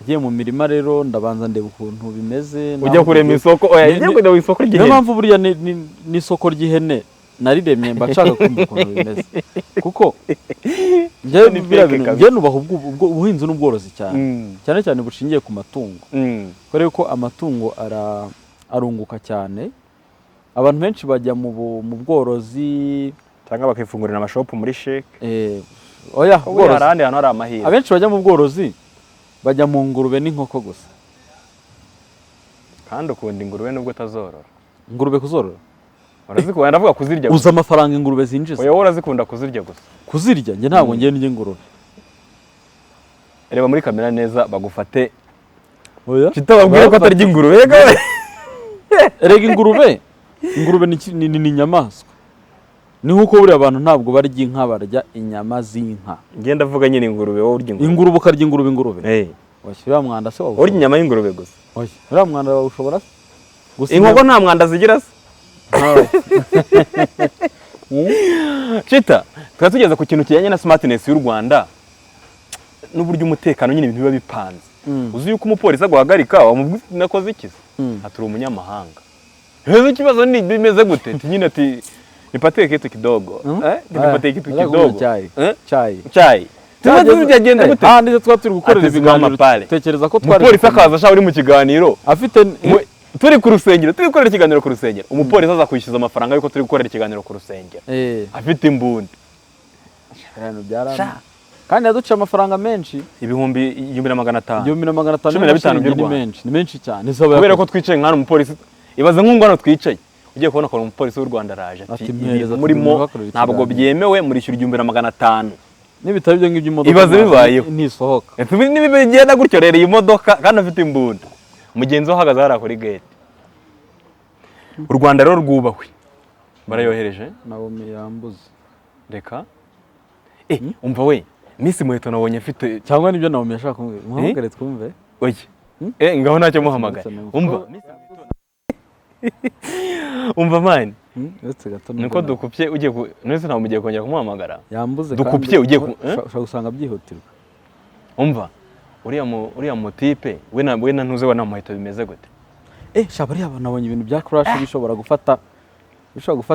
Nagiye mu mirima rero, ndabanza ndeba ukuntu bimeze Ujya naho kurema bigeze. isoko? Oya, ujya kurema isoko Niyo ry'ihene. mpamvu buriya n'isoko ry'ihene nariremye, mba nshaka kumva ukuntu bimeze, kuko njyewe Ni biriya fake bintu kabisa. njyewe nubaha ubuhinzi n'ubworozi cyane, cyane cyane bushingiye ku matungo, kubera ko amatungo arunguka cyane. Abantu benshi bajya mu bworozi Cyangwa bakifungurira amashopu muri sheke. Oya, Ubu hari ubworozi, ahandi hantu hari amahirwe. Abenshi bajya mu bworozi bajya mu ngurube n'inkoko gusa. Kandi ukunda ingurube nubwo utazorora. Ingurube kuzorora? Urazikunda, ndavuga kuzirya gusa. Uzi amafaranga ingurube zinjiza? Oya, wowe urazikunda kuzirya gusa. Kuzirya? Njye ntabwo ngiye ndya ingurube. Reba muri kamera neza bagufate. Oya. Kitababwira ko atarya ingurube. Yego. Erega ingurube ni inyamaswa, ni nk'uko buriya abantu ntabwo barya inka, barya inyama z'inka. Ngenda avuga nyine ingurube, wowe urya ingurube. Ingurube, ukarya ingurube? Ingurube? Oya, uriya mwanda se Urya wawushobora? inyama y'ingurube gusa. Oya, uriya mwanda wawushobora se? Gusa Inkoko nta mwanda zigira se? Ntawe. Chita, tukaba tugeze ku kintu kijyanye na smartness y'u Rwanda n'uburyo umutekano nyine ibintu biba bipanze. Uzi yuko umupolisi aguhagarika, wamubwira nakoze iki se? Ati uri umunyamahanga. Ese ikibazo ni bimeze gute? Ati nyine ati nipatie kitu kidogo. Eh? Nipatie kitu Nataka kidogo. kunywa chai. Eh? Chai. Chai. Tumaze byagenda gute? Ah, ndetse twaba turi gukorera Ati simama ibiganiro, pale. tekereza ko twari Umupolisi akaza ashaka uri mu kiganiro. Afite Turi ku rusengero, turi gukorera ikiganiro ku rusengero. Umupolisi aza kwishyuza amafaranga yuko turi gukorera ikiganiro ku rusengero. Afite imbunda. Ibintu byarama. Kandi yaduciye amafaranga menshi. 1500. 1500. 15 by'u Ni Rwanda. menshi, ni menshi cyane. Ese aba Kubera ko yakoze? twicaye nk'hano, umupolisi, ibaze nk'ubu hano twicaye, ugiye kubona ukuntu umupolisi w'u Rwanda araje ati Ati, ibintu mpereza murimo tugakorera ntabwo ikiganiro. byemewe, murishyura 1500. Nibitaba ibyo ngibyo imodoka Ibaze bibayeho. ntisohoka. Niba bigenda gutyo rero, iyi modoka kandi afite imbunda, mugenzi we ahagaze hariya kuri gate. U Rwanda rero rwubahwe. Barayohereje. Naomi yambuze. Reka, umva we, Miss Muheto nabonye afite Cyangwa nibyo Naomi yashaka kumbwira, muhamagare twumve. Oye, ngaho ntacyo muhamagaye. Uretse Umva, umva man. Uretse gato. Niko Nubwo dukupye, ugiye ku nese ntabwo mugiye kongera kumuhamagara. Yambuze. Dukupye, Kandi ugiye eh? ushobora gusanga byihutirwa. Umva, uriya mutipe we na ntuze we na Muheto bimeze gute? Sha, bariya nabonye ibintu bya crash bishobora gufata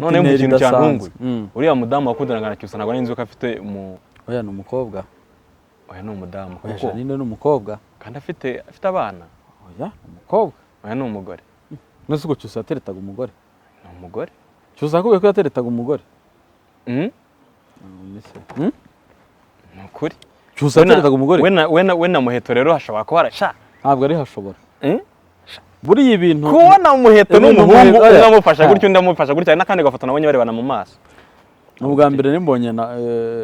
Noneho mu intera kintu idasanzwe. cyantunguye, uriya mudamu wakundanaga na Cyusa, ntabwo nari nzi ko afite mu Oya, ni umukobwa. Oya, ni umudamu. Oya. Kuko Janine ni umukobwa. Kandi afite abana. Oya, ni umukobwa. Oya, ni umugore. None ubwo Cyusa yateretaga umugore? Ni umugore. Cyusa yakubwiye ko yateretaga umugore? Hmm? Ni ukuri. Cyusa We na- yateretaga umugore? We na Muheto rero hashobora kuba harasha Ntabwo ari hashobora. Mm? Buriya ibintu Kubona Muheto Ibintu n'umuhungu, Muheto- umwe amufasha Ha. gutya, undi amufasha gutya, hari n'akandi gafoto nabonye barebana mu maso. Ni ubwa mbere nimbonye na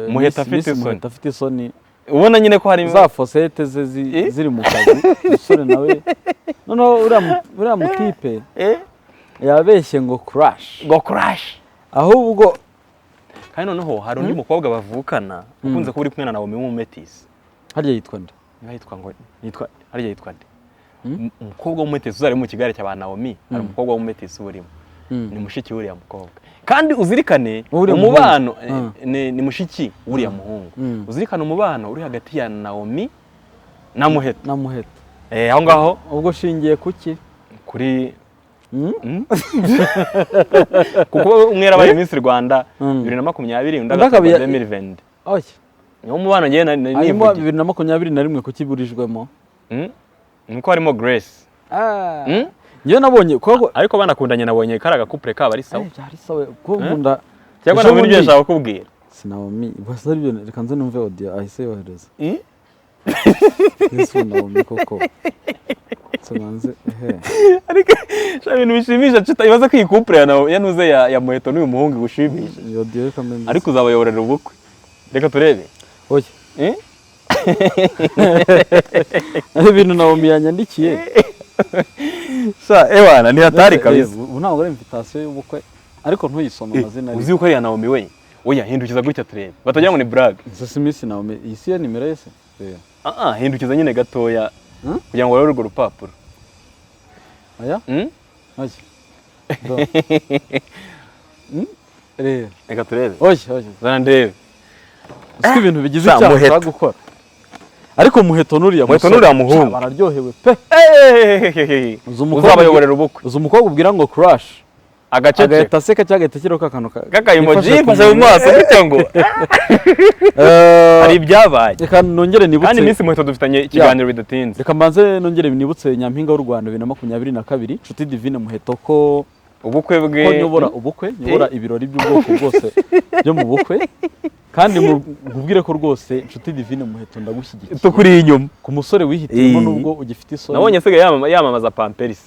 Muheto Miss- afite Miss isoni. Muheto afite isoni. Ubona nyine ko hari Za fosete ze Eh? ziri mu kazi, umusore nawe noneho uriya mutipe yabeshye ngo crush. Ngo crush. Ahubwo Kandi noneho hari undi mukobwa bavukana ukunze kuba uri kumwe na Naomi w'umumetisi. Harya yitwa nde? Niba yitwa ngo yitwa, harya yitwa nde? Umukobwa w'umumetisi uzari mu kigare cya ba Naomi, hari umukobwa w'umumetisi uba urimo, ni mushiki w'uriya mukobwa. Kandi uzirikane W'uriya umubano muhungu. ni mushiki w'uriya muhungu. Uzirikane umubano uri hagati ya Naomi na Muheto. Na Muheto. Aho ngaho. Ubwo shingiye kuki? Kuri Kuko umwe yarabaye Miss Rwanda 2020, undi Undi akaba agatwarwa 2020. Oya. Niwo mubano ngewe Hanyuma nivugiye. 2021 kuki burijwemo? Nuko harimo Grace. Njyewe nabonye kuko Ariko banakundanye, nabonye kari agakupure kabo ari sawa. Ay, byari sawa kuko nkunda Cyangwa Ejo nabonye ibyo bundi- yashaka kukubwira. Sinaomi basa aribyo, reka nze numve audio ahise yohereza. Yesu, Naomi koko nsobanze ehe. Ariko sha, ibintu bishimisha cita ibaze ko iyi couple ya yanuze ya Muheto n'uyu muhungu igushimisha. Iyo audio reka mbe Ariko uzabayoborera ubukwe, reka turebe. Oya. Eh? Ari ibintu Naomi yanyandikiye. Sha, ewana ni hatari kabisa. Ubu ntabwo ari invitation y'ubukwe, ariko ntuyisome amazina. Uzi yuko ari iya Naomi we? Oya, hindukiza gutya turebe, batagira ngo ni blague. Ese si Miss Naomi? Iyi si yo nimero ye se? Oya. Ah ah, hindukiza nyine gatoya kugira ngo urebe urwo rupapuro. Oya. Oya. Do. Reba. Reka turebe. Oya, oya. Zana ndebe. Uzi ko ibintu bigize Sa, icyaha Muheto. ushaka gukora, ariko Muheto n'uriya Muheto musore, n'uriya muhungu. sha, bararyohewe pe. Uzi umukobwa Uzabayoborera ubukwe. Uzi umukobwa ubwira ngo crush, agacece agahita aseka cyangwa agahita ashyiraho ka kantu kakayemoji yifashe ku yifashe mu munwa. maso gutya ngo hari ibyabaye. Reka nongere Kandi nibutse iminsi Muheto dufitanye ikiganiro bidatinze. Reka mbanze nongere nibutse Nyampinga w'u Rwanda 2022, Nshuti Divine Muheto, ko ubukwe bwe ko nyobora ubukwe, nyobora ibirori by'ubwoko bwose byo mu bukwe, kandi nkubwire ko rwose Nshuti Divine Muheto ndagushyigikiye. Tukuri inyuma. Ku musore wihitiyemo, nubwo ugifite isoni. Nabonye asigaye yamamaza Pampers.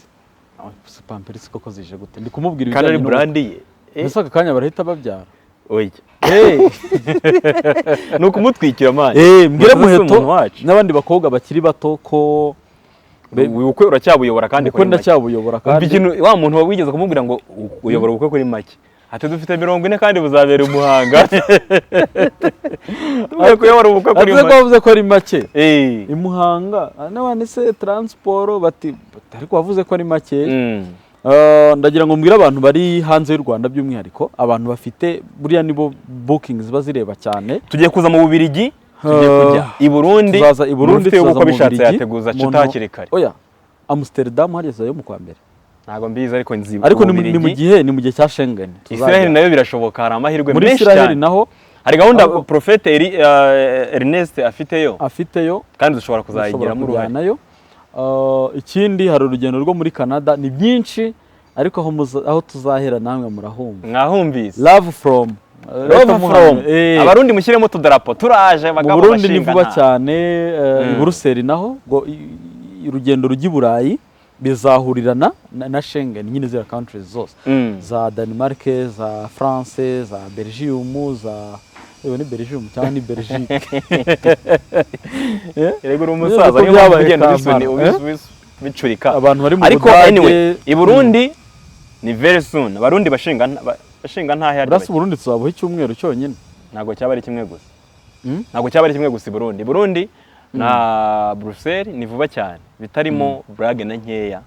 Ah, Pampers koko zije gute? Ndi kumubwira Kandi ari ibijyanye n'ubukwe. brand ye. Mbese aka kanya barahita babyara? Oya, ni ukumutwikira amazi. Mbwire Muheto si Muheto umuntu wacu. n'abandi bakobwa bakiri bato ko Ubukwe uracyabuyobora kandi ubukwe kuri make. ndacyabuyobora. Umva Kandi ikintu wa muntu wigeze kumubwira ngo uyobora ubukwe kuri make, ati dufite 40 kandi buzabera i Muhanga. Tugiye kuyobora ubukwe kuri Ati ko make. wavuze ko ari make i Muhanga, n'abandi se transport bati ariko wavuze ko ari make. Ndagira ngo mbwire abantu bari hanze y'u Rwanda, by'umwihariko abantu bafite, buriya nibo booking ziba zireba cyane. Tugiye kuza mu Bubiligi, tugiye kujya i Burundi. Tuzaza i Burundi, Ufite tuzaza ubukwe mu bishatse Bubiligi. yateguza Umuntu- cita hakiri kare. Oya, Amsterdam hariya yo mu kwa mbere. Ntabwo mbizi, ariko nzi Ariko ni mu Ububiligi. gihe ni mu gihe cya Schengen. Israel nayo birashoboka, hari amahirwe Muri menshi Israel cyane. naho. Hari gahunda Ahubwo- Prophète Ernest afiteyo. Afiteyo. Kandi dushobora Dushobora kuzayigiramo uruhare. kujyanayo. Ikindi hari urugendo rwo muri Canada, ni byinshi, ariko aho tuzahera namwe murahumva. Mwahumvise. Love from Love from. Abarundi mushyiremo utudarapo, turaje. Mu Bagabo Burundi ni bashinga vuba nta. cyane, i Buruseli naho ngo urugendo rujya i Burayi bizahurirana na Schengen nyine, ziriya countries zose, za Denmark, za France, za Belgium, za yewe ni Belgium cyangwa ni Belgique? Erega uri Neza umusaza, ko niyo mpamvu byabaye ugenda Kampala, ubisuni eh? ubicurika. Abantu bari mu Ariko Budage. anyway, i Burundi ni very soon. Abarundi bashinga ntahe harya. Urasi Burundi tuzabaho icyumweru cyonyine. Ntabwo cyaba ari kimwe gusa. Ntabwo cyaba ari kimwe gusa i Burundi. I Burundi na Bruxelles ni vuba cyane, bitarimo blague na nkeya,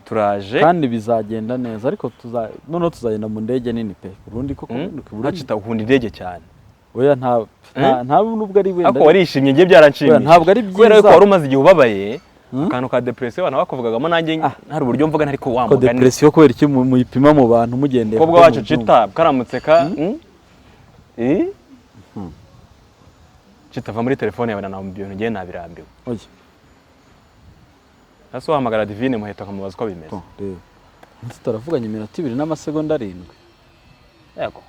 turaje. Kandi bizagenda neza, ariko tuza noneho tuzagenda mu ndege nini pe. Burundi koko, Burundi. Hacita ukunda indege cyane. Oya, nta nubwo ari wenda Ariko warishimye, ngiye byaranshimishije. Oya, ntabwo ari Kubera yuko byiza. wari umaze igihe ubabaye, akantu ka depression abantu bakuvugagamo, nanjye hari uburyo mvuga ariko wa Ko mugani. depression kubera iki muyipima mu bantu mugendeye Umukobwa kuko wacu mubyumva? Cita karamutse ka Eh? Cita, va muri telefone yawe na ibintu ngiye nabirambiwe. Oya. Ese wahamagara Divine Muheto akamubaza uko bimeze? Bon, reba tutaravuganye iminota 2 n'amasegonda 7. Yego.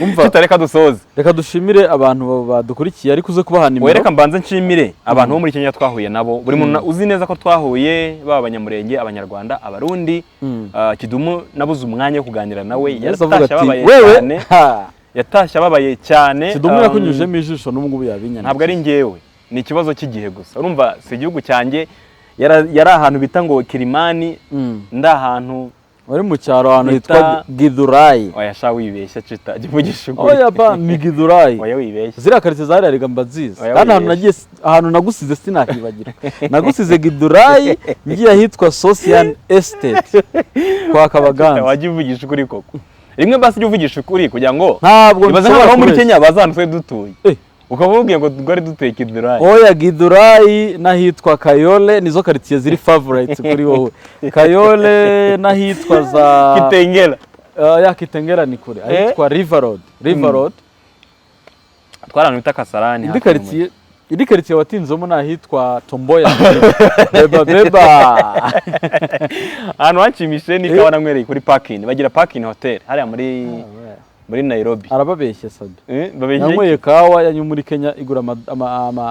Umva. Chita, reka dusoze. Reka dushimire abantu badukurikiye, ariko uze kubaha nimero. Wereka mbanze nshimire abantu bo muri Kenya twahuye nabo, buri muntu uzi neza ko twahuye, baba Abanyamurenge, Abanyarwanda, Abarundi. Kidumu nabuze umwanya wo kuganira nawe. Yesu avuga Yaratashye ati ababaye wewe cyane. Ha! Yatashye ababaye cyane. Kidumu yakunyujemo ijisho, n'ubu ngubu yabinyana. Ntabwo ari njyewe, ni ikibazo cy'igihe gusa. Urumva si igihugu cyanjye, yari ahantu bita ngo Kilimani, ndi ahantu Wari mu cyaro, ahantu bita hitwa Githurai. Oya sha, wibeshya Chita, jya uvugisha ukuri. Oya ba, ni Githurai. Oya, wibeshya. Ziriya karitsiye zahariya rega mba nziza. Oya, Kandi ahantu wibeshya. nagiye, ahantu nagusize sinahibagirwa. Nagusize Githurai, ngiye ahitwa Sosian Estate kwa Kabaganza. Wajya uvugisha ukuri koko rimwe basi, jya uvugisha ukuri kugira ngo Ntabwo ibaze nshobora nk'abantu bo muri kubeshya. Kenya baza ahantu twari dutuye, ukaba ubabwiye ngo twari dutuye Githurai. Oya, Githurai n'ahitwa Kayole nizo karitsiye ziri favorites kuri wowe. Kayole n'ahitwa za Kitengela. Ya, Kitengela ni kure. Ahitwa River Road, River Road. Twari ahantu bita Kasarani, Indi hafi y'umujyi. karitsiye, indi karitsiye watinzemo ni ahitwa Tomboya, beba beba. Ahantu hanshimishije ni ikawa nanywereye kuri Park Inn, bagira Park Inn Hotel hariya muri Nairobi. Arababeshye Sabi. Babeshye iki? Yanyweye kawa yanyu muri Kenya igura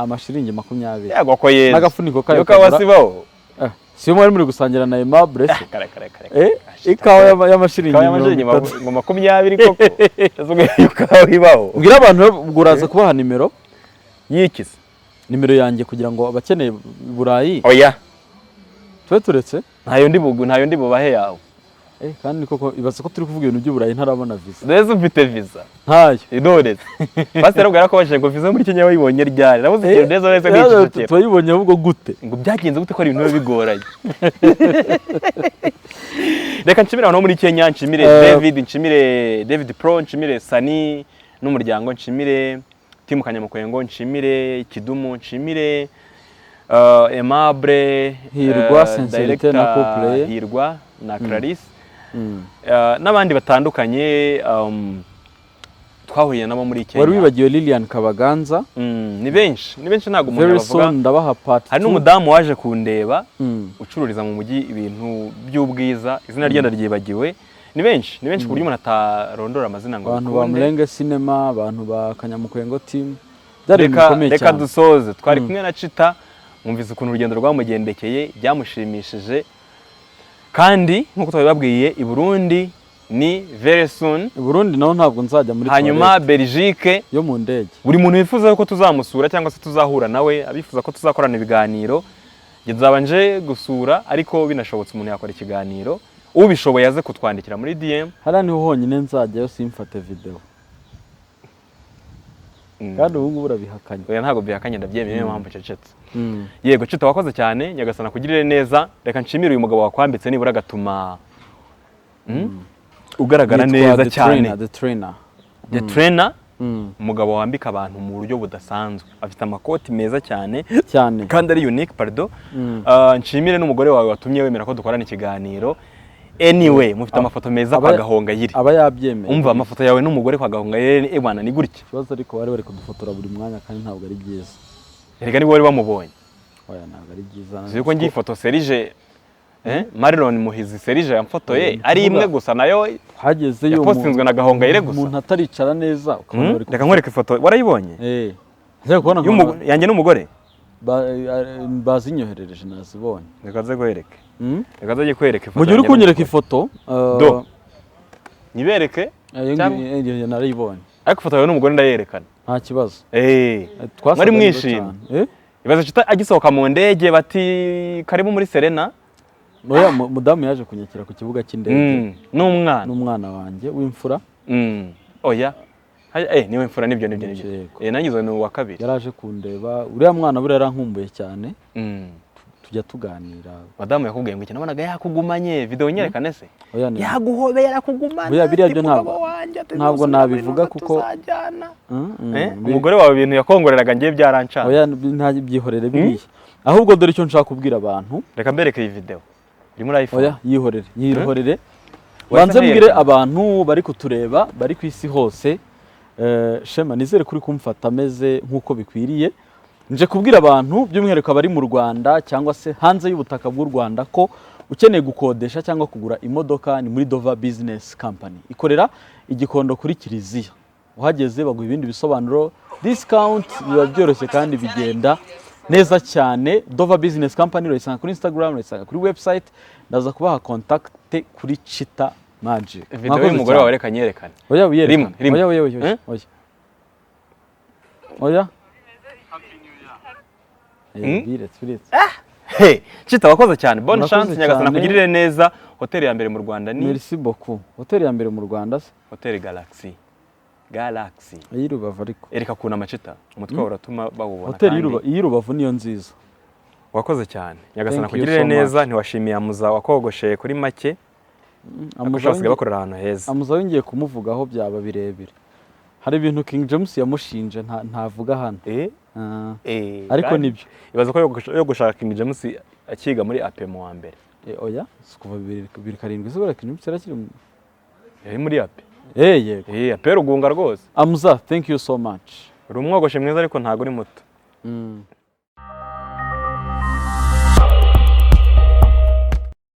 amashiringi 20. Yagwa ko yeze. N'agafuniko kayo Iyo kawa kagura- sibaho. Eh, siyo mwari muri gusangira na Aimable se? Kare kare kare. Ikawa y'amashiringi Ikawa y'amashiringi 30. ngo 20 koko? Ese ubwo iyo kawa ibaho? Ubwira abantu rero, ubwo uraza kubaha nimero. Yikize. Nimero yanjye, kugira ngo abakeneye i Burayi. Oya. Tube turetse. Ntayo ndi bugu, ntayo ndi bubahe yawe. Kandi koko ibaze ko turi kuvuga ibintu by'Uburayi ntarabona visa. Mbese ufite visa? Ntayo. Intore pasiteri abwira ko bashije ngo visa muri Kenya wayibonye ryari? Nabuze ikintu neza neza nicecekera. Turayibonye ahubwo gute? Ngo byagenze gute ko ari ibintu biba bigoranye? Reka nshimire abantu bo muri Kenya, nshimire David, nshimire David Pro, nshimire Sani n'umuryango, nshimire Timu Kanyamukwengo, nshimire Kidumu, nshimire Aimable, Hirwa, Sincerité na director couple ye. Hirwa na Clarisse, n'abandi batandukanye twahuye nabo muri Kenya. Wari wibagiwe Lilian Kabaganza. Ni benshi, ni benshi, ntabwo umuntu Very yabavuga. soon ndabaha part Hari two. n'umudamu waje kundeba ucururiza mu mujyi ibintu by'ubwiza, izina rye ndaryibagiwe. Ni benshi, ni benshi ku buryo umuntu atarondora amazina ngo Abantu ba bikunde. Murenge Cinema, abantu ba Kanyamukwengo team, byari ibintu Reka bikomeye reka cyane. dusoze. Twari kumwe na Chita, mwumvise ukuntu urugendo rwamugendekeye, byamushimishije, kandi nk'uko twabibabwiye, i Burundi ni very soon. I Burundi naho ntabwo nzajya muri Hanyuma toilette Belgique yo mu ndege. Buri muntu wifuza ko tuzamusura cyangwa se tuzahura nawe, abifuza ko tuzakorana ibiganiro, njye nzaba nje gusura, ariko binashobotse umuntu yakora ikiganiro, ubishoboye aze kutwandikira muri DM. Hariya niho honyine nzajyayo simfate video. Kandi ubu ngubu urabihakanye. Oya, ntabwo bihakanye, ndabyemeye, niyo mpamvu ncecetse. Yego Chita, wakoze cyane, Nyagasana akugirire neza. Reka nshimire uyu mugabo wakwambitse nibura agatuma ugaragara Yitwa neza The cyane. Trainer, The Trainer. The Trainer, umugabo wambika abantu mu buryo budasanzwe, afite amakoti meza cyane Cyane. kandi ari unique, pardon. Nshimire n'umugore wawe watumye wemera ko dukorana ikiganiro. Anyway, mufite amafoto meza kwa Gahongayire. Aba yabyemeye. Umva, amafoto yawe n'umugore kwa Gahongayire, ebana ni gutya. Ikibazo ariko bari bari kudufotora buri mwanya, kandi ntabwo ari byiza. Erega niba wari wamubonye. Oya, ntabwo ari byiza. Uzi ko ngiye ifoto Serije, Marilon Muhizi Serije yamfotoye ari imwe gusa, nayo Hagezeyo yapostinzwe na Gahongayire gusa. Umuntu ataricara neza, ukabona bari Reka nkwereke ifoto, warayibonye? Ngiye kubona Yanjye n'umugore. Bazinyoherereje, nazibonye. Reka nze kwereke. Reka nze kwereke ifoto Mu gihe uri yanjye kunyereka n'umugore. ifoto Do. Nyibereke? Iyo Cyangwa- ngiyo narayibonye. Ariko ifoto yawe n'umugore ndayerekana. Nta kibazo. Twasaga Mwari neza mwishimye. cyane. Ibaze Chita agisohoka mu ndege bati karibu muri Serena. Oya, mudamu yaje kunyakira ku kibuga cy'indege. N'umwana. N'umwana wanjye w'imfura. Oya. Niwe mfura, nibyo nibyo nibyo. Yego. Nangize ni uwa kabiri. Yaraje kundeba. Uriya mwana buriya yarankumbuye cyane. Tujya tuganira. Madamu yakubwiye ngo iki? Nabonaga yakugumanye, video nyerekane se? Oya, Yaguhobeye arakugumana. Buriya biriya Ati, byo "Mugabo wanjye, ati, ntabwo nusubira muri nabivuga Ntuza kuko tuzajyana." Umugore wawe ibintu yakongoreraga ngiye byarancana. Oya, nta, byihorere biriya. Ahubwo dore icyo nshaka kubwira abantu. Reka mbereke iyi video. Iri muri iPhone. Oya, yihorere, yihorere. Wahise Banze mbwire nkayerekana. abantu bari kutureba, bari ku isi hose. Shema, nizere kuri kumfata ameze nk'uko bikwiriye. Nje kubwira abantu, by'umwihariko abari mu Rwanda cyangwa se hanze y'ubutaka bw'u Rwanda, ko Ukeneye gukodesha cyangwa kugura imodoka, ni muri Dova Business Company, ikorera Igikondo kuri Kiliziya. Uhageze baguha ibindi bisobanuro, discount, biba byoroshye kandi bigenda neza cyane. Dova Business Company urayisanga kuri Instagram, urayisanga kuri website. Ndaza kubaha contact kuri Chita Magic. Video Mwakoze y'umugore cyane. wawe reka nyerekane. Oya, wiyerekane. Rimwe, rimwe. Oya, oya, oya, oya. Eh? Oya, oya. Eh, biretse, biretse. Hey, Chita, wakoze cyane, bonne Murakoze chance, Nyagasana cyane. akugirire neza. Hoteli ya mbere mu Rwanda ni? Merci beaucoup. Hoteli ya mbere mu Rwanda se? Hoteli Galaxy, Galaxy. Ay'i Rubavu ariko. Ereka kunama, Chita, umutwe wawe uratuma bawubona. Hoteli kandi y'i Rubavu niyo nziza. Wakoze cyane, Nyagasana Thank you akugirire so neza. much. Ntiwashimiye Amuza wakogosheye kuri make, ariko basigaye bakorera ahantu heza. Amuza we ngiye kumuvugaho byaba birebire. Hari ibintu King James yamushinje ntavuga hano. Ah, ariko kandi nibyo. Ibaza ko yogoshaka King James akiga muri APE mu wa mbere. Oya, si kuva 2007 se? Buriya King James yarakiri Yari muri APE. Yego. APE Rugunga rwose. Amuza, thank you so much. Uri umwogoshe mwiza, ariko ntabwo uri muto.